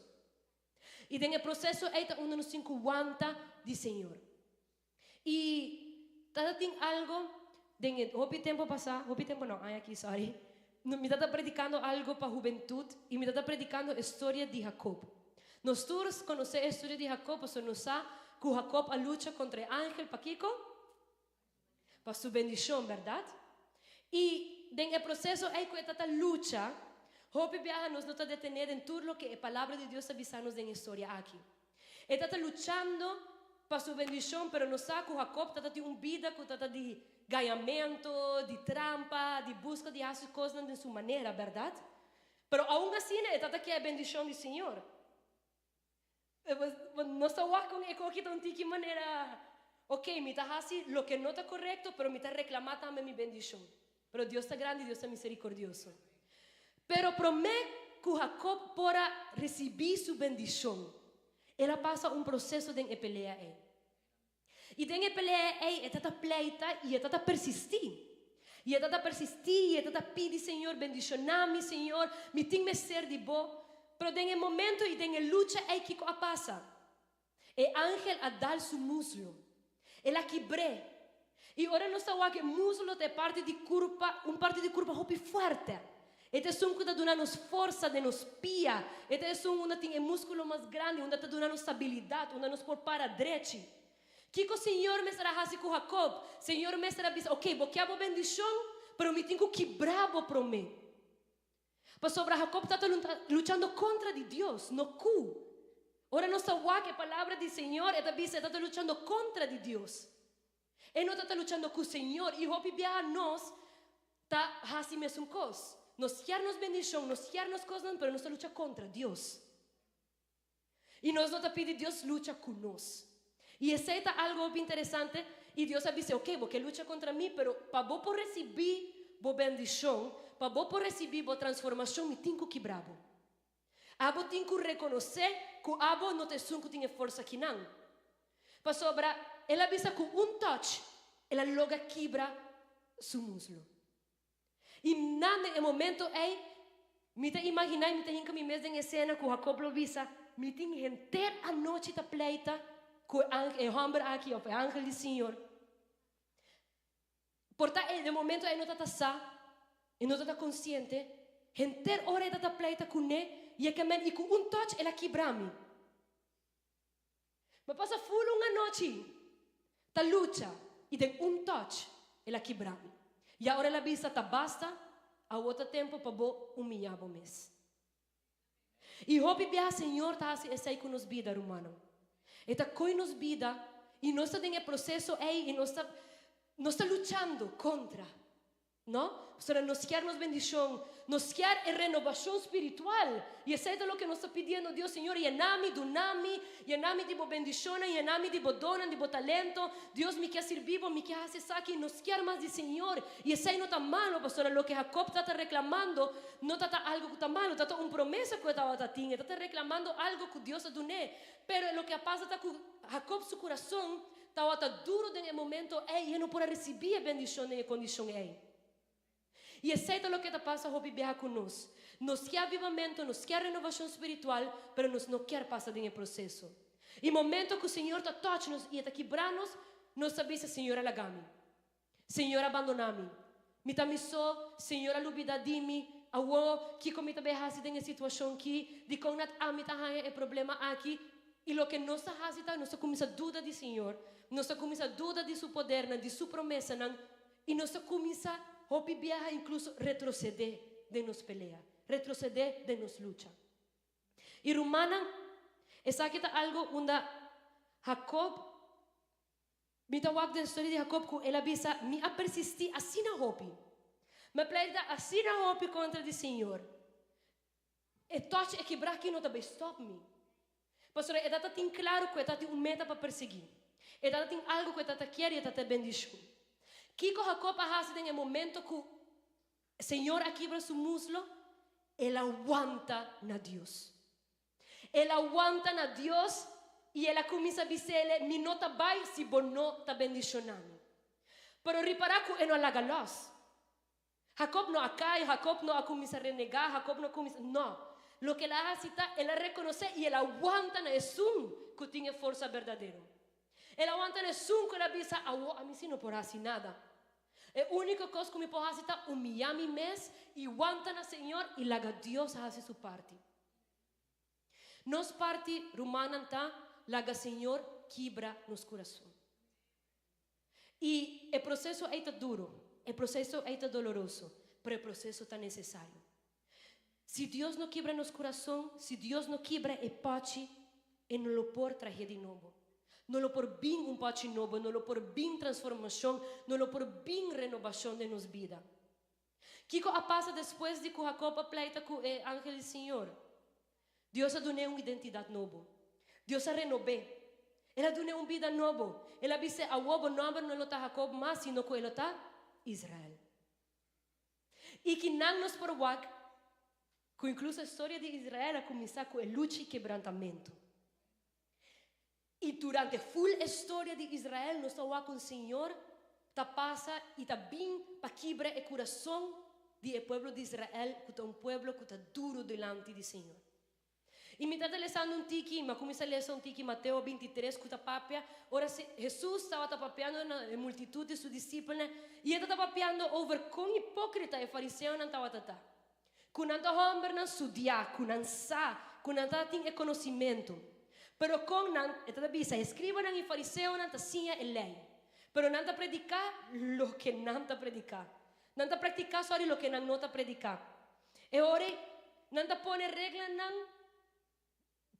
[SPEAKER 6] I den e proseso ei ta unda nos tin ku wanta di Señor. I tata tin algo den e hopi tempo pasá, hopi tempo no, aña aki, sorry, mi tata predikando algo pa hubentut i mi tata predikando e storia di Jacob. Nos tur konosé e storia di Jacob pasobra nos sa ku Jacob a lucha kontra e angel pakiko? Pa su bendishon, bèrdat? I den e proseso ei ku e ta ta lucha, hopi biaha nos no ta detené den tur loke e Palabra di Dios ta bisa nos den e storia aki. E ta ta luchando pa su bendishon, pero nos sa ku Jacob ta ta tin un bida ku ta ta di gañamentu, di trampa, di buska di hasi kosnan den su manera, bèrdat? Pero aun asina e ta ta ke e bendishon di Señor. Nos ta wak kon e koki ta un tiki manera, ok, mi ta hasi loke no ta korekto, pero mi ta reklamá tambe mi bendishon. Pero Dios ta grandi, Dios ta miserikordioso. Pero promé ku Jakob por a risibí su bendishon, el a pasa un proseso den e pelea ei. I den e pelea ei e ta ta pleita i e ta ta persistí. I e ta ta persistí i e ta ta pidi, Señor, bendishoná mi, Señor, mi tin mester di bo. Pero den e momento i den e lucha ei kiko a pasa? E angel a dal su muslo. El a kibr'é. I ora nos ta wak e muslo ta e parti di kurpa, un parti di kurpa hopi fuerte. E ta esun ku ta duna nos forsa den nos pia. E ta esun unda tin e múskulo mas grandi, unda ta duna nos stabilidat, unda nos por para drechi. Kiko Señor mester a hasi ku Jacob? Señor mester a bisa, Oké, bo kia bo bendishon, pero mi tin ku kibra bo promé. Pasobra Jacob tabata luchando kontra di Dios, no ku. Ora nos ta wak e palabra di Señor, e ta bisa e tabata luchando kontra di Dios. E no ta luchando ku Señor i hopi biaha nos ta hasi mesun kos. Nos kier nos bendishon, nos kier nos kosnan, pero nos ta lucha kontra Dios. I nos no ta pidi Dios lucha ku nos. I esei ta algu hopi interesante i Dios a bisa, ok, bo ke lucha kontra mi, pero pa bo por risibí bo bendishon, pa bo por risibí bo transformashon, mi tin ku kibra bo. Abo tin ku rekonosé ku abo no ta esun ku tin e forsa kinan. Pasobra el a bisa ku un touch el a logra kibra su muslo. I nan den e momento ei, mi ta imaginá i mi ta hinka mi mes den esena ku Jacob lo bisa, Mi tin henter anochi ta pleita ku e e hòmber aki òf e angel di Señor. Por ta e den momento ei no ta ta sa, e no ta ta konsiente, henter ora e ta ta pleita kuné i e ke men i ku un touch el a kibra mi. Mi a pasa ful un anochi ta lucha i den un touch el a kibra mi. I awor el a bisa ta basta, awor ta tempo pa bo humiyá bo mes. I hopi biaha Señor ta hasi esei ku nos bida, rumannan. E ta koi nos bida i nos ta den e proseso ei i nos ta nos ta luchando kontra. No? Pasobra nos kier nos bendishon, nos kier e renobashon spiritual. I esei ta loke nos ta pidiendo Dios, Señor, yena mi, duna mi, yena mi di bo bendishonnan, yena mi di bo donnan, di bo talento. Dios, mi kier sirbi bo, mi kier hasi esaki. Nos kier mas di Señor. I esei no ta malo, pasobra loke Jacob tabata reklamando no tabata algu ku ta malo, tabata un promesa ku e tabata tin. E tabata reklamando algu ku Dios a dun'é. Pero loke a pasa ta ku Jacob su kurason tabata duru den e momento ei i e no por a risibí e bendishon den e kondishon ei. I esei ta loke ta pasa hopi biaha ku nos. Nos kier avivamentu, nos kier renovashon spiritual, pero nos no kier pasa den e proseso. I momento ku Señor ta touch nos i e ta kibra nos, nos ta bisa, Señor a laga mi. Señor a bandoná mi. Mi ta mi so, Señor a lubidá di mi. Awor, kiko mi ta bai hasi den e situashon ki? Dikon nat ami ta haña e problema aki? I loke nos ta hasi ta, nos ta kuminsá duda di Señor, nos ta kuminsá duda di Su podernan, di Su promesanan, i nos ta kuminsá hopi biaha inkluso retrosedé den nos pelea, retrosedé den nos lucha. I rumannan, esaki ta algu unda Jacob Mi ta wak den storia di Jacob ku el a bisa, Mi a persistí asina hopi. Mi a pleita asina hopi kontra di Señor. E tòch e kibrá aki no ta bai stòp mi. Pasobra e tata tin klaru ku e ta tin un meta pa persiguí. E tata tin algu ku e tata kier i e tata e bendishon. Kiko Jakob a hasi den e momento ku Señor a kibra su muslo? El a wanta na Dios. El a wanta na Dios i el a kuminsá bis'Ele, Mi no ta bai si bo no ta bendishoná mi. Pero ripará ku e no a laga lòs. Jakob no a kai, Jakob no a kuminsá renegá, Jakob no a kuminsá. No. Loke el a hasi ta, el a rekonosé i el a wanta na esun ku tin e forsa berdadero. El a wanta na esun ku el a bisa, Awor ami sí no por hasi nada. E úniko kos ku mi por hasi ta humiyá mi mes i wanta na Señor i laga Dios hasi su parti. Nos parti, rumannan, ta laga Señor kibra nos kurason. I e proseso ei ta duru, e proseso ei ta doloroso, pero e proseso ta nesesario. Si Dios no kibra nos kurason, si Dios no kibra e pòchi, e no lo por trah'é di nobo. No lo por bin un pòchi nobo, no lo por bin transformashon, no lo por bin renobashon den nos bida. Kiko a pasa despues di ku Jakob a pleita ku e angel di Señor? Dios a dun'é un identidat nobo. Dios a renob'é. El a dun'é un bida nobo. El a bis'é, Awor bo nòmber no lo ta Jakob mas, sino ku e lo ta Israel. I kinan nos por wak ku inkluso e storia di Israel a kuminsá ku e lucha i kebrantamentu. I durante ful e storia di Israel nos ta wak con Señor ta pasa i ta bin pa kibra e curason di e pueblo di Israel cu ta un pueblo cu ta duro dilanti di Señor. I mi ta lesando un tiki, mi a cuminsa lesa un tiki Mateo 23 cu ta papia ora Jesus tabata papiando na e multitud di su discipelnan i e ta papiando over con hipocrita e fariseonan tabata ta. Ku nan ta hòmbernan studiá, ku nan sa, ku nan ta tin e konosimento. Pero kon nan, e ta bisa, e eskribanan i fariseonan ta siña e lei, pero nan ta prediká loke nan ta prediká. Nan ta praktiká, sòri, loke nan no ta prediká. E ora ei, nan ta pone reglanan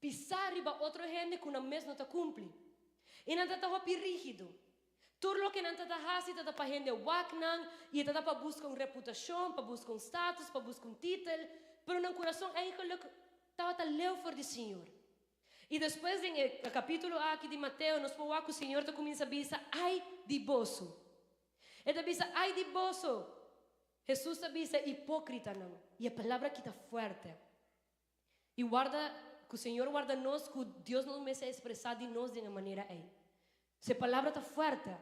[SPEAKER 6] pisá riba otro hende ku nan mes no ta kumpli. I nan ta ta hopi rígido. Tur loke nan ta ta hasi ta ta pa hende wak nan i e ta ta pa buska un reputashon, pa buska un status, pa buska un titel, pero nan kurason eigenlik tabata leu for di Señor. I despues den e kapítulo aki di Mateo nos por wak ku Señor ta kuminsá bisa, Ai di boso! E ta bisa, Ai di boso! Hesus ta bisa, Hipókritanan! I e palabra aki ta fuerte. I warda, ku Señor warda nos ku Dios no mester expresá di nos den e manera ei. Su palabra ta fuerte.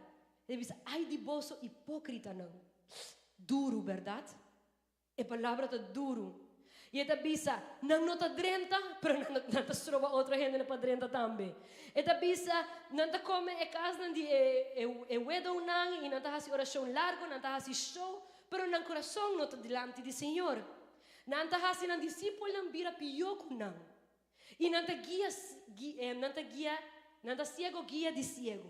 [SPEAKER 6] E ta bisa, Ai di boso hipókritanan! Duru, bèrdat? E palabra ta duru. I e ta bisa, Nan no ta drenta, pero nan nan ta stroba otro hendenan pa drenta tambe. E ta bisa, Nan ta kome e kasnan di e e e wedownan i nan ta hasi orashon largu, nan ta hasi show, pero nan kurason no ta dilanti di Señor. Nan ta hasi nan disipelnan bira pió ku nan, i nan ta guia, nan ta guia, nan ta siego guia di siego.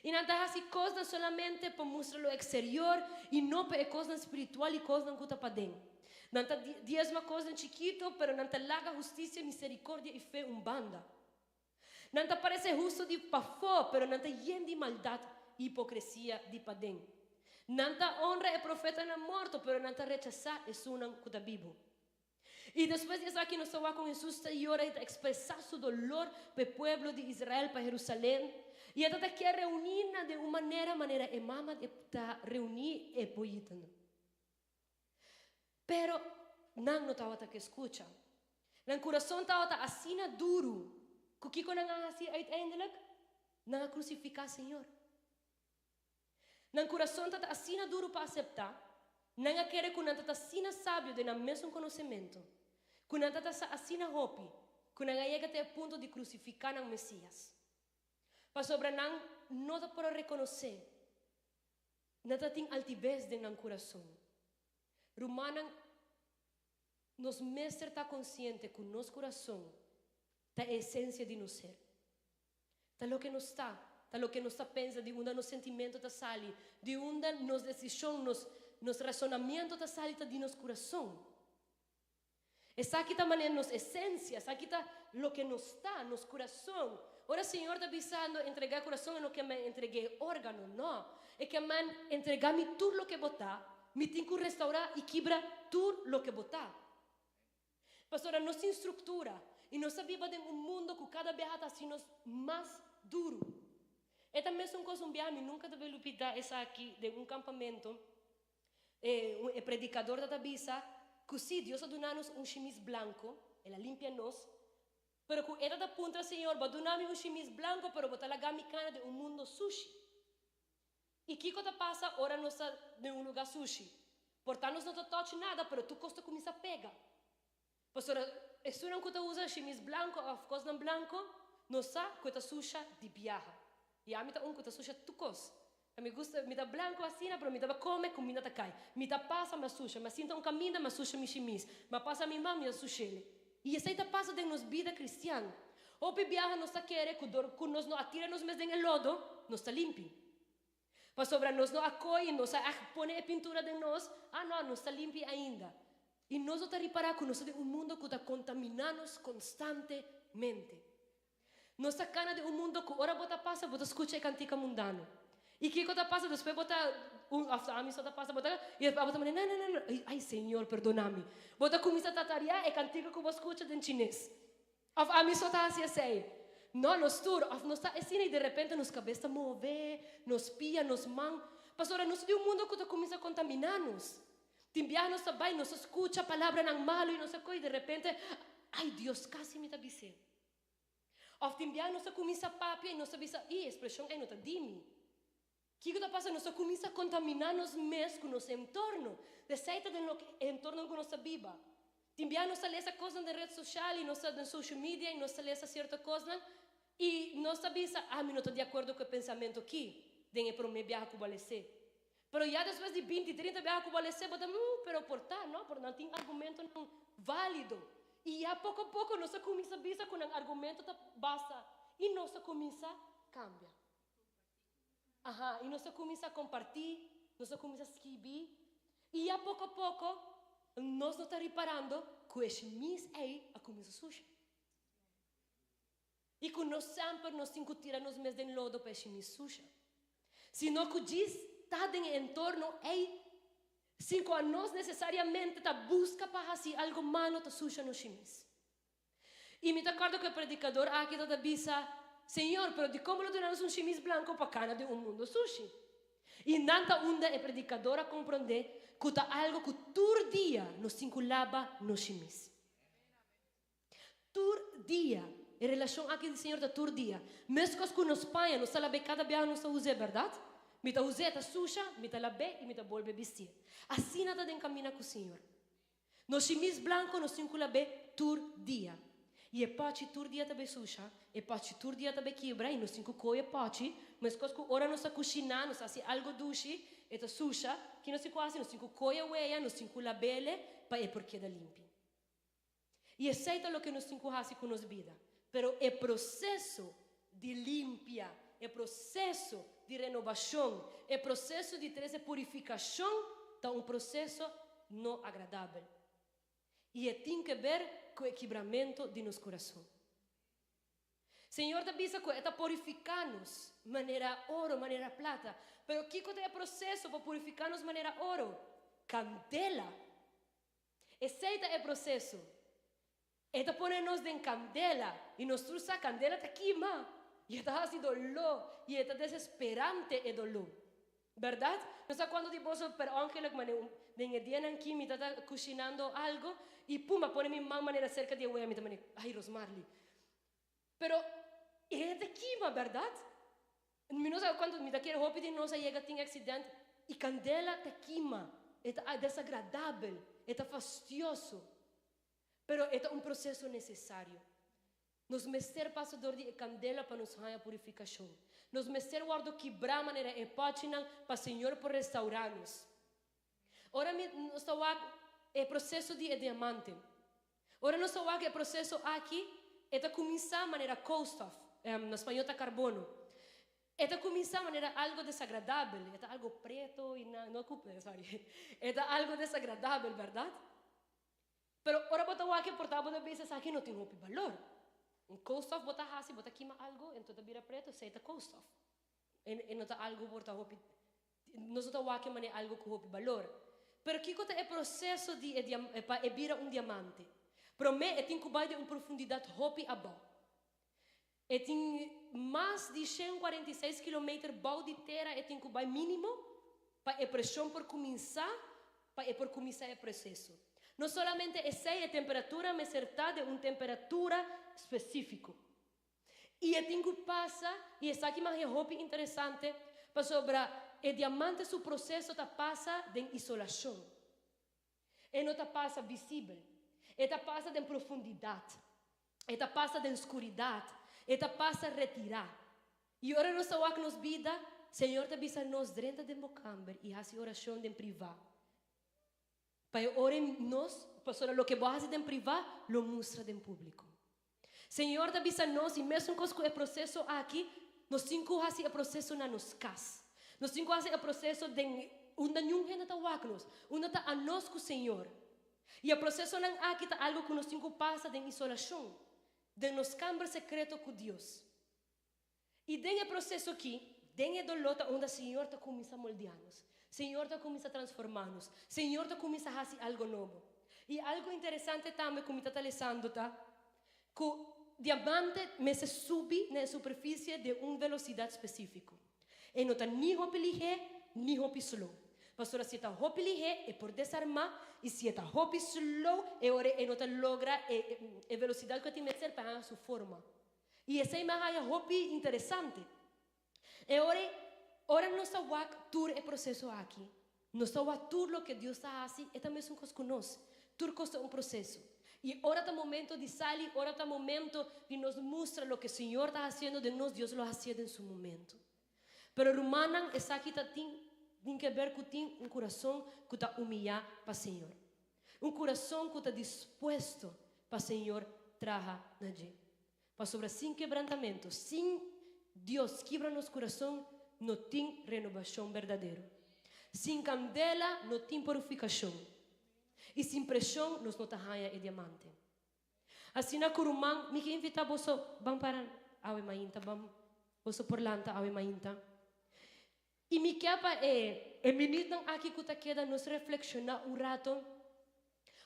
[SPEAKER 6] I nan ta hasi kosnan solamente pa mustra lo eksterior i no pa e kosnan spiritual i kosnan ku ta paden. Nan ta diesma kosnan chikitu, pero nan ta laga hustisia, miserikordia i fe un banda. Nan ta parese hustu di pafó, pero nan ta yen di maldat i hipokresia di paden. Nan ta onra e profetanan morto, pero nan ta rechasá esunnan ku ta bibu. I despues di esaki nos ta wak kon Hesus ta yora i ta ekspresá su dolor pa e pueblo di Israel, pa Herusalen. I e ta kier reuní nan den un manera manera e mama ta reuní e poyitonan. Pero nan no tabata ke skucha. Nan kurason tabata asina duru ku kiko nan a hasi uiteindelijk? Nan a krusifiká Señor. Nan kurason tabata asina duru pa aseptá, nan a kere ku nan tabata asina sabio den nan mesun konosementu, ku nan tabata sa asina hopi, ku nan a yega te e punto di krusifiká nan Mesias. Pasobra nan no ta por a rekonosé. Nan ta tin altibes den nan kurason. Rumannan, nos mester ta konsiente ku nos kurason ta e esensia di nos ser. Ta loke nos ta, ta loke nos ta pensa, di unda nos sentimentu ta sali, di unda nos desishon, nos nos rasonamiento ta sali ta di nos kurason. Esaki ta manera nos esensia, esaki ta loke nos ta, nos kurason. Ora Señor ta bisando entregá e kurason e no ke men entreg'é e órgano, no. E ke men entregá mi tur loke bo ta. Mi tin ku restaurá i kibra tur loke bo ta. Pasobra nos tin struktura i nos ta biba den un mundo ku kada biaha ta hasi nos mas duru. E ta mesun kos un biaha mi nunka ta bai lubidá esaki den un kampamentu e e predikador ta ta bisa ku si Dios a duna nos un shimis blanko, el a limpia nos, pero ku e ta ta puntra Señor bo a duna mi un shimis blanko pero bo ta laga mi kana den un mundo sushi. I kiko ta pasa ora nos ta den un lugá sushi? Por ta nos no ta touch nada, pero tur kos ta kuminsá pega. Pasobra esunnan ku ta usa shimis blanku òf kosnan blanku, nos sa ku e ta susha di biaha. I ami ta un ku ta susha tur kos. Mi gusta, mi ta blanku asina, pero mi ta kome, kuminda ta kai. Mi ta pasa, mi a susha. Mi a sinta un kaminda, mi a susha mi shimis. Mi a pasa mi man, mi a sush'el. I esei ta pasa den nos bida kristian. Hopi biaha nos ta kere ku dor ku nos no a tira nos mes den e lodo, nos ta limpi. Pasobra nos no a koi i nos a ègt pone e pintura den nos, ah no, nos ta limpi ainda. I nos no ta ripará ku nos ta den un mundo ku ta kontaminá nos konstantemente. Nos ta kana den un mundo ku ora bo ta pasa bo ta skucha e kantika mundano. I kiko ta pasa despues bo ta un òf ami so ta pasa bo ta i despues abo ta manda na na na ay Señor perdona mi. Bo ta kuminsá tatareá e kantika ku bo skucha den chines. Of ami so ta hasi esei? No, nos tur. Of nos ta asina i derepente nos kabes ta move, nos pia, nos man. Pasobra nos ta di un mundu ku ta kuminsá kontaminá nos. Tin biaha nos ta bai, nos ta skucha palabranan malu i nos ta kohe i derepente, Ai Dios, kasi mi ta bis'é. Of tin biaha nos ta kuminsá papia i nos ta bisa, Ih, e ekspreshon ei no ta di mi. Kiko ta pasa? Nos ta kuminsá kontaminá nos mes ku nos entorno. Esei ta den loke e entorno ku nos ta biba. Tin bia nos ta lesa kosnan den ret sosial i nos ta den social media i nos ta lesa sierto kosnan i nos ta bisa, ah, mi no ta di akuerdo ku e pensamentu aki den e promé biaha ku bo a les'é. Pero ya despues di binti, trinta biaha ku bo a les'é, bo ta, hmm, pero por ta, no? Por nan tin argumentonan válido. I ya poko poko nos ta kuminsá bisa ku nan argumento ta basta i nos ta kuminsá kambia. Aha, i nos a kuminsá kompartí, nos a kuminsá skibi, i ya poko poko nos no ta riparando ku e shimis ei a kuminsá susha. I ku nos semper nos tin ku tira nos mes den lodo pa e shimis susha. Sino ku djis ta den e entorno ei, sin ku anos nesesariamente ta buska pa hasi algu malo ta susha nos shimis. I mi ta kòrda ku e predikador aki ta ta bisa, Señor, pero dikon bo lo duna nos un shimis blanko pa kana den un mundo sushi? I nan ta unda e predikador a komprondé ku ta algu ku tur dia nos tin ku laba nos shimis. Tur dia. E relashon aki di Señor ta tur dia. Meskos ku nos paña, nos ta lab'é kada biaha nos ta us'é, bèrdat? Mi ta us'é, e ta susha, mi ta lab'é i mi ta bolbe bistié. Asina ta den kamina ku Señor. Nos shimis blanco nos tin cu lab'é tur dia. Y e pochi tur dia ta bay susha, e pochi tur dia ta bay kibra y nos tin cu coge e pochi, mescos cu ora nos ta cushina, nos ta haci algo dushi, e ta susha, ki nos tin cu haci? Nos tin cu coge e weya, nos tin cu lab'ele pa e por keda limpi. Y esey ta loke nos tin cu haci cu nos bida. Pero e proceso di limpia, e proceso di renobacion, e proceso di trece purificacion ta un proceso no agradabel. Y e tin ke ber cu e kibramento di nos curason. Señor ta bisa cu e ta purifica nos manera oro, manera plata. Pero kico ta e proceso pa purifica nos manera oro? Candela. Esey ta e proceso. E ta pone nos den kandela, i nos tur sa kandela ta kima, i e ta hasi doló, i e ta desesperante e doló. Bèrdat? No sa kuantu di boso per ongeluk mane un den e dianan ki mi ta ta kushinando algo i pum a pone mi man manera serka di e wea mi ta mane ai Rosmarly. Pero e ta kima, bèrdat? Mi no sa kuantu, mi ta kere hopi di nos a yega tin accident i kandela ta kima, e ta desagradabel, e ta fastioso. Pero e ta un proseso nesesario. Nos mester pasa dor di e kandela pa nos haña purifikashon. Nos mester wòrdu kibrá manera e pòchinan pa Señor por restaurá nos. Ora mi nos ta wak e proseso di e diamante. Ora nos ta wak e proseso aki, e ta kuminsá manera koolstof, na spañó ta karbono. E ta kuminsá manera algo desagradabel, e ta algo preto i na, no ku, sorry, e ta algo desagradabel, bèrdat? Pero ora bo ta wak e porta bo ta bisa esaki no tin hopi balor. Un koolstof bo ta hasi, bo ta kima algo enton ta bira preto, esei ta koolstof. E no ta algo por ta hopi, nos no ta wak e manera algo ku hopi balor. Pero kiko ta e proseso di e pa e bira un diamante? Promé e tin ku bai den un profundidat hopi abou. E tin mas di 146 kilometer bou di tera e tin ku bai mínimo pa e preshon por kuminsá pa e por kuminsá e proseso. No solamente esei, e temperatura mester ta den un temperatura spesífiko. I e tin ku pasa, i esaki mas e hopi interesante, pasobra e diamante su proseso ta pasa den isolashon. E no ta pasa visibel. E ta pasa den profundidat. E ta pasa den skuridat. E ta pasa retirá. I ora nos ta wak nos bida, Señor ta bisa nos drenta den bo kamber i hasi orashon den privá. Pa e ora nos, pasobra loke bo hasi den privá lo mustra den públiko. Señor ta bisa nos i mesun kos ku e proseso aki, nos tin ku hasi e proseso na nos kas. Nos tin ku hasi e proseso den unda niun hende ta wak nos, unda ta anos ku Señor. I e prosesonan aki ta algu ku nos tin ku pasa den isolashon, den nos kamber sekreto ku Dios. I den e proseso aki, den e doló ta unda Señor ta kuminsá moldeá nos. Señor ta kuminsá transformá nos. Señor ta kuminsá hasi algu nobo. I algu interesante tambe ku mi ta ta lesando ta ku diamante mester subi na e superfisie den un velosidat spesífiko. E no ta ni hopi lihé ni hopi slow. Pasobra si e ta hopi lihé e por desarmá i si e ta hopi slow e ora e no ta logra e velosidat ku e tin mester pa haña su forma. I esei mi a haña hopi interesante. E ora ei, ora nos ta wak tur e proseso aki, nos ta wak tur loke Dios ta hasi, e ta mesun kos ku nos. Tur kos ta un proseso. I ora ta momento di sali, ora ta momento di nos mustra loke Señor ta hasiendo den nos, Dios lo hasié den su momento. Pero rumannan, esaki ta tin tin ke ber ku tin un kurason ku ta humiyá pa Señor. Un kurason ku ta dispuesto pa Señor traha na dje. Pasobra sin kebrantamentu, sin Dios kibra nos kurason, no tin renobashon berdadero. Sin kandela no tin purifikashon. I sin preshon nos no ta haña e diamante. Asina ku ruman, mi ke invitá boso ban para awe mainta, ban boso por lanta awe mainta. I mi ke pa e e minütnan aki ku ta keda nos reflekshoná un rato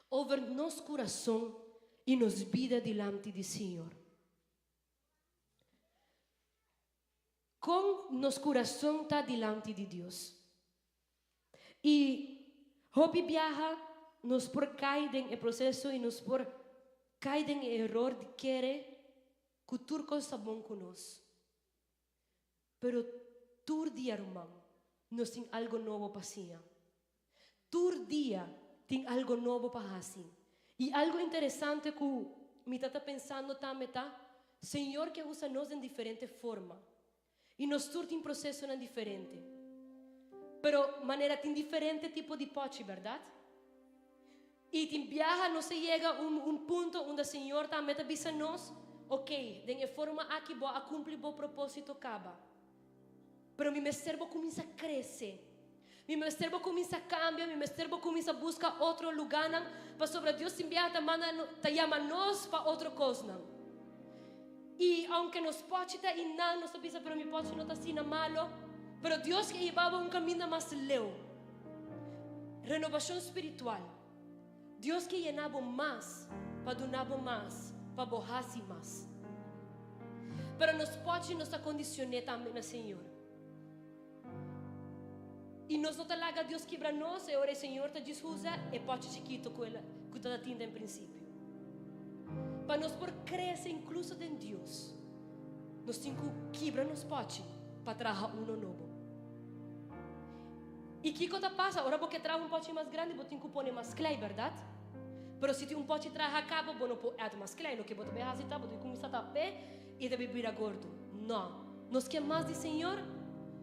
[SPEAKER 6] over nos kurason i nos bida dilanti di Señor. Kon nos kurason ta dilanti di Dios? I hopi biaha nos por kai den e proseso i nos por kai den e eror di kere ku tur kos ta bon ku nos. Pero tur dia, ruman, nos tin algo nobo pa siña. Tur dia tin algo nobo pa hasi. I algo interesante ku mi ta ta pensando tambe ta, Señor ke usa nos den diferente forma. I nos tur tin prosesonan diferente. Pero manera tin diferente tipo di pòchi, bèrdat? I tin biaha nos a yega un un punto unda Señor tambe ta bisa nos, Ok, den e forma aki bo a kumpli bo propósito kaba. Pero mi mester bo kuminsá krese. Mi mester bo kuminsá kambia, mi mester bo kuminsá buska otro lugánan, pasobra Dios tin biaha ta manda ta yama nos pa otro kosnan. I aunke nos pòchi ta inan, nos ta bisa, pero mi pòchi no ta asina malo. Pero Dios ke hiba bo un kaminda mas leu. Renobashon spiritual. Dios ke yena bo mas pa duna bo mas, pa bo hasi mas. Pero nos pòchi nos ta kondisioné tambe na Señor. I nos no ta laga Dios kibra nos, e ora e Señor ta djis usa e pòchi chikitu ku el ku ta tin den prinsipio. Pa nos por krese inkluso den Dios, nos tin ku kibra nos pòchi pa traha uno nobo. I kiko ta pasa? Ora bo ke traha un pòchi mas grandi, bo tin ku pone mas klei, bèrdat? Pero si tin un pòchi traha kaba, bo no por add mas klei. Loke bo ta bai hasi ta, bo tin kuminsá tap'é i ta bai bira gordo. Nò. Nos ke mas di Señor,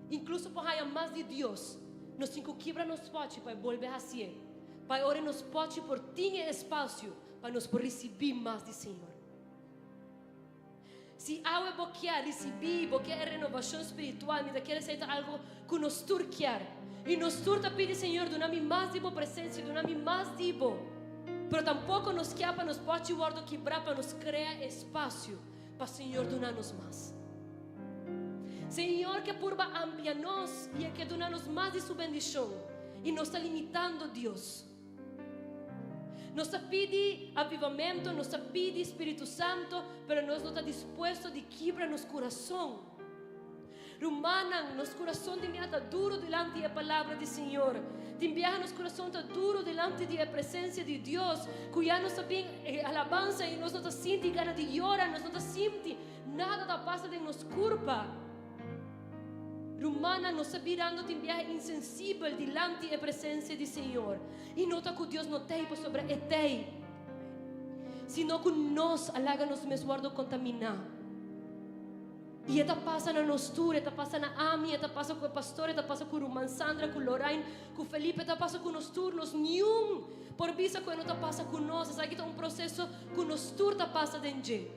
[SPEAKER 6] inkluso por haña mas di Dios, nos tin ku kibra nos pòchi pa e bolbe hasié, pa e ora nos pòchi por tin e espasio pa nos por risibí mas di Señor. Si awe bo kier risibí, bo kier e renobashon spiritual, mi ta kere esei ta algu ku nos tur kier. I nos tur ta pidi, Señor, duna mi mas di bo presensia, duna mi mas di bo. Pero tampoko nos kier pa nos pòchi wòrdu kibrá pa nos krea espasio pa Señor duna nos mas. Señor ke purba amplia nos i e ke duna nos mas di su bendishon. I nos ta limitando Dios. Nos ta pidi avivamento, nos ta pidi Spiritu Santo, pero nos no ta dispuesto di kibra nos kurason. Rumannan, nos kurason tin biaha ta duru dilanti e Palabra di Señor. Tin biaha nos kurason ta duru dilanti di e presensia di Dios, ku ya nos ta bin e alabansa i nos no ta sinti gana di yora, nos no ta sinti nada ta pasa den nos kurpa. Rumannan, nos ta birando tin biaha insensibel dilanti e presensia di Señor. I no ta ku Dios no t'ei pasobra E t'ei, sino ku nos a laga nos mes wòrdu kontaminá. I e ta pasa na nos tur, e ta pasa na ami, e ta pasa ku e pastor, e ta pasa ku ruman Sandra, ku Lorraine, ku Felipe, e ta pasa ku nos tur. Nos niun por bisa ku e no ta pasa ku nos. Esaki ta un proseso ku nos tur ta pasa den dje.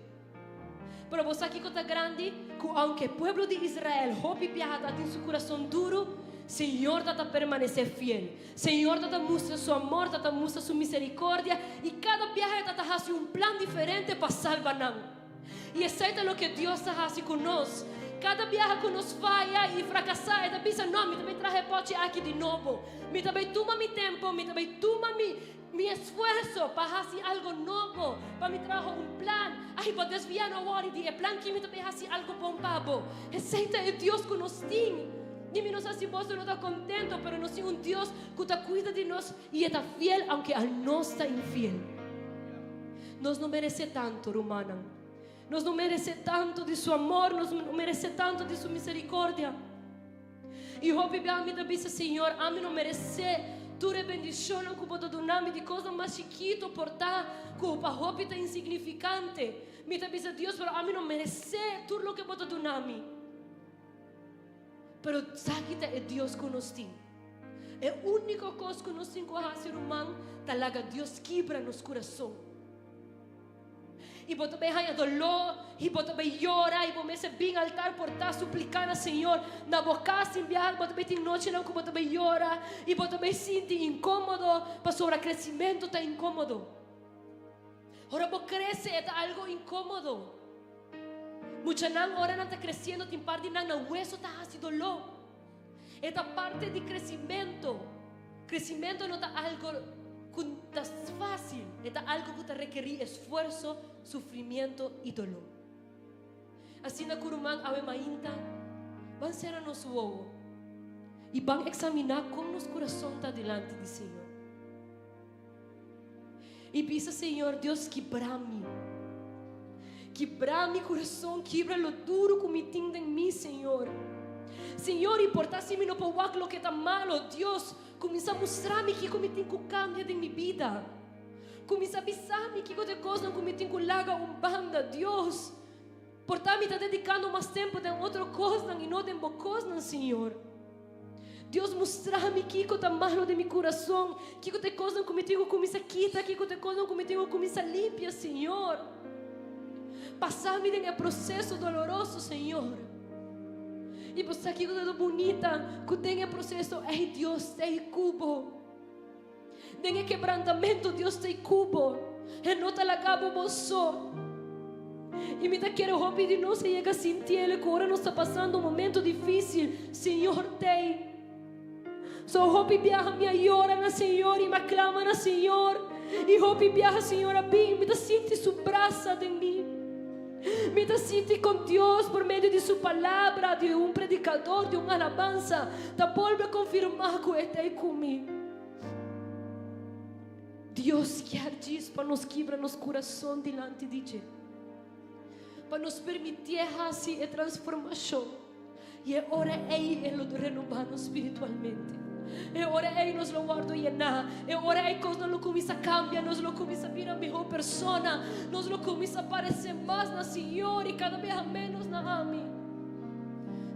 [SPEAKER 6] Pero bo sa kiko ta grandi? Ku aunke e pueblo di Israel hopi biaha ta tin su kurason duru, Señor ta ta permanesé fiel. Señor ta ta mustra su amor, ta ta mustra su miserikordia, i kada biaha e ta ta hasi un plan diferente pa salba nan. I esei ta loke Dios ta hasi ku nos. Kada biaha ku nos faya i frakasá, e ta bisa, No, mi ta bai traha e pòchi aki di nobo. Mi ta bai tuma mi tempu, mi ta bai tuma mi mi esfuerso pa hasi algu nobo, pa mi traha un plan. Ai, bo desviá, no wòri di e plan ki mi ta bai hasi algu bon pa bo. Esei ta e Dios ku nos tin. I mi no sa si boso no ta kontento, pero nos tin un Dios ku ta kuida di nos i e ta fiel aunke anos ta infiel. Nos no meresé tantu, rumannan. Nos no meresé tantu di su amor, nos no meresé tantu di su misericordia. I hopi bia mi ta bisa, Señor, ami no meresé tur e bendishonnan ku bo ta duna mi, di kosnan mas chikitu por ta ku pa hopi ta insignifikante. Mi ta bisa Dios, pero ami no meresé tur loke bo ta duna mi. Pero esaki ta e Dios ku nos tin. E úniko kos ku nos tin ku hasi, ruman, ta laga Dios kibra nos kurason. I bo ta bai haña doló, i bo ta bai yora, i bo mester bin altar por ta supliká na Señor. Na bo kas tin biaha bo ta bai tin nochinan ku bo ta bai yora, i bo ta bai sinti inkómodo, pasobra kresimentu ta inkómodo. Ora bo krese e ta algu inkómodo. Muchanan ora nan ta kresiendo tin par di nan nan weso ta hasi doló. E ta parte di kresimento. Kresimento no ta algo ku ta fásil, e ta algo ku ta rekerí esfuerso, sufrimiento i doló. Asina ku ruman awe mainta, ban sera nos wowo i ban eksaminá kon nos kurason ta dilanti di Señor. I bisa, Señor Dios, kibra mi. Kibra mi kurason, kibra lo duru ku mi tin den mi, Señor. Señor, i por ta si mi no por wak loke ta malo, Dios, kuminsá mustra mi kiko mi tin ku kambia den mi bida. Kuminsá bisa mi kiko ta e kosnan ku mi tin ku laga un banda, Dios. Por ta mi ta dedikando mas tempu den otro kosnan i no den bo kosnan, Señor. Dios mustra mi kiko ta malo den mi kurason, kiko ta e kosnan ku mi tin ku kuminsá kita, kiko ta e kosnan ku mi tin ku kuminsá limpia, Señor. Pasa mi den e proseso doloroso, Señor. I bo sa kiko ta lo bunita ku den e proseso ei Dios ta ei ku bo. Den e kebrantamentu Dios ta ei ku bo. E no ta laga bo bo so. I mi ta kere hopi di nos a yega sintiel ku ora nos ta pasando un momento difísil, Señor ta ei. So hopi biaha mi a yora na Señor i mi a klama na Señor. I hopi biaha Señor a bin, mi ta sinti su brasa den mi. Mi ta sinti kon Dios por medio di su palabra, di un predikador, di un alabansa, ta bolbe konfirmá ku e ta ei ku mi. Dios kier djis pa nos kibra nos kurason dilanti di dje, pa nos permitié hasi e transformashon, i e ora ei e lo renobá nos spiritualmente. E ora ei nos lo wòrdu yená, e ora ei kosnan lo kuminsá kambia, nos lo kuminsá bira mihó persona, nos lo kuminsá paresé mas na Señor i kada biaha ménos na ami.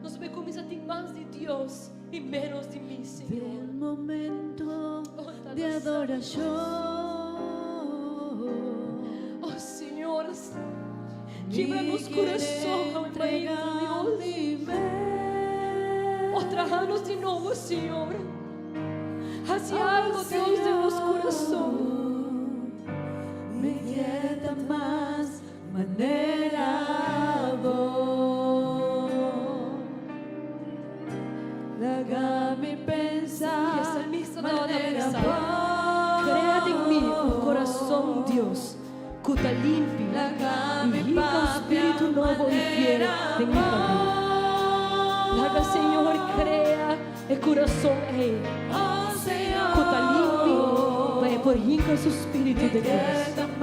[SPEAKER 6] Nos lo kuminsá tin mas di Dios i ménos di mi, Señor.
[SPEAKER 3] Den momento
[SPEAKER 6] Oh, Tata
[SPEAKER 3] di
[SPEAKER 6] Santo.
[SPEAKER 3] adorashon.
[SPEAKER 6] Oh, Señor, kibra
[SPEAKER 3] Mi
[SPEAKER 6] nos
[SPEAKER 3] quiere
[SPEAKER 6] kurason, awe mainta,
[SPEAKER 3] entregar
[SPEAKER 6] Dios.
[SPEAKER 3] mi mes.
[SPEAKER 6] Oh, traha-nos di nobo, Señor. Hasi
[SPEAKER 3] Oh,
[SPEAKER 6] algo, Dios, den nos kurason.
[SPEAKER 3] Señor, Mi kier ta mas manera bo. Laga mi
[SPEAKER 6] E
[SPEAKER 3] pensa
[SPEAKER 6] salmista Salmista tabata bisa, Krea den mi un kurason, Dios, ku ta limpi, i hinka un spiritu nobo i fiel den mi pabia. Laga Señor krea e kurason ei ku ta limpi pa e por hinka su spiritu den nos.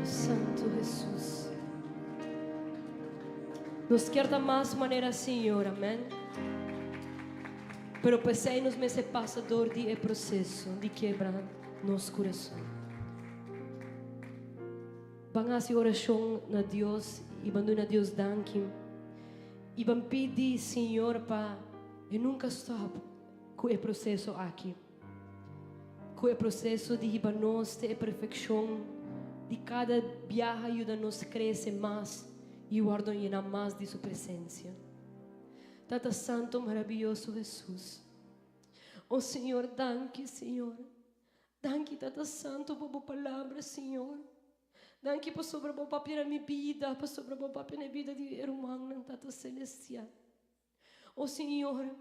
[SPEAKER 6] Santo Jesus. Nos kier ta mas manera Señor, amen. Pero p'esei nos mester pasa dor di e proceso di kebra nos curason. Ban hasi oracion na Dios y ban duna Dios danki y ban pidi Señor pa e nunca stop cu e proceso aki. Ku e proseso di hiba nos te e perfekshon di kada biaha yuda nos krese mas i wòrdu yená mas di su presensia. Tata Santo Marabiyoso Hesus, O Señor, danki Señor. Danki Tata Santo pa bo palabra Señor. Danki pasobra bo papia na mi bida, pasobra bo papia na e bida di e rumannan Tata Celestial. O Señor,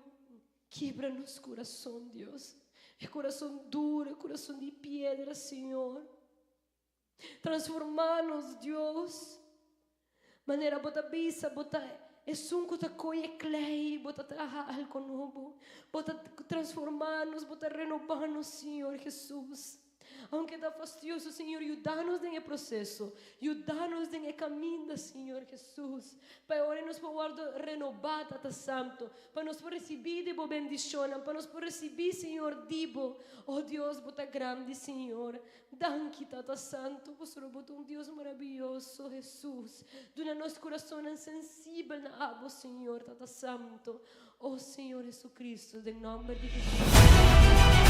[SPEAKER 6] kibra nos kurason, Dios. E kurason duro, e kurason di piedra, Señor. Transformá nos, Dios. Manera bo ta bisa, bo ta esun ku ta kohe klei, bo ta traha algo nobo. Bo ta transformá nos, bo ta renobá nos, Señor Jesus. Aunke ta fastioso, Señor, yuda nos den e proseso. Yuda nos den e kaminda, Señor Jesus. Pa e ora nos por wòrdu renobá, Tata Santu, pa nos por risibí di Bo bendishonnan, pa nos por risibí, Señor, di Bo. O Dios, Bo ta grandi, Señor. Danki, Tata Santu, pasobra Bo ta un Dios maravioso, Jesus. Duna nos kurasonnan sensibel na Abo, Señor, Tata Santu. O Señor Jesucristo, den nòmber di Jesus.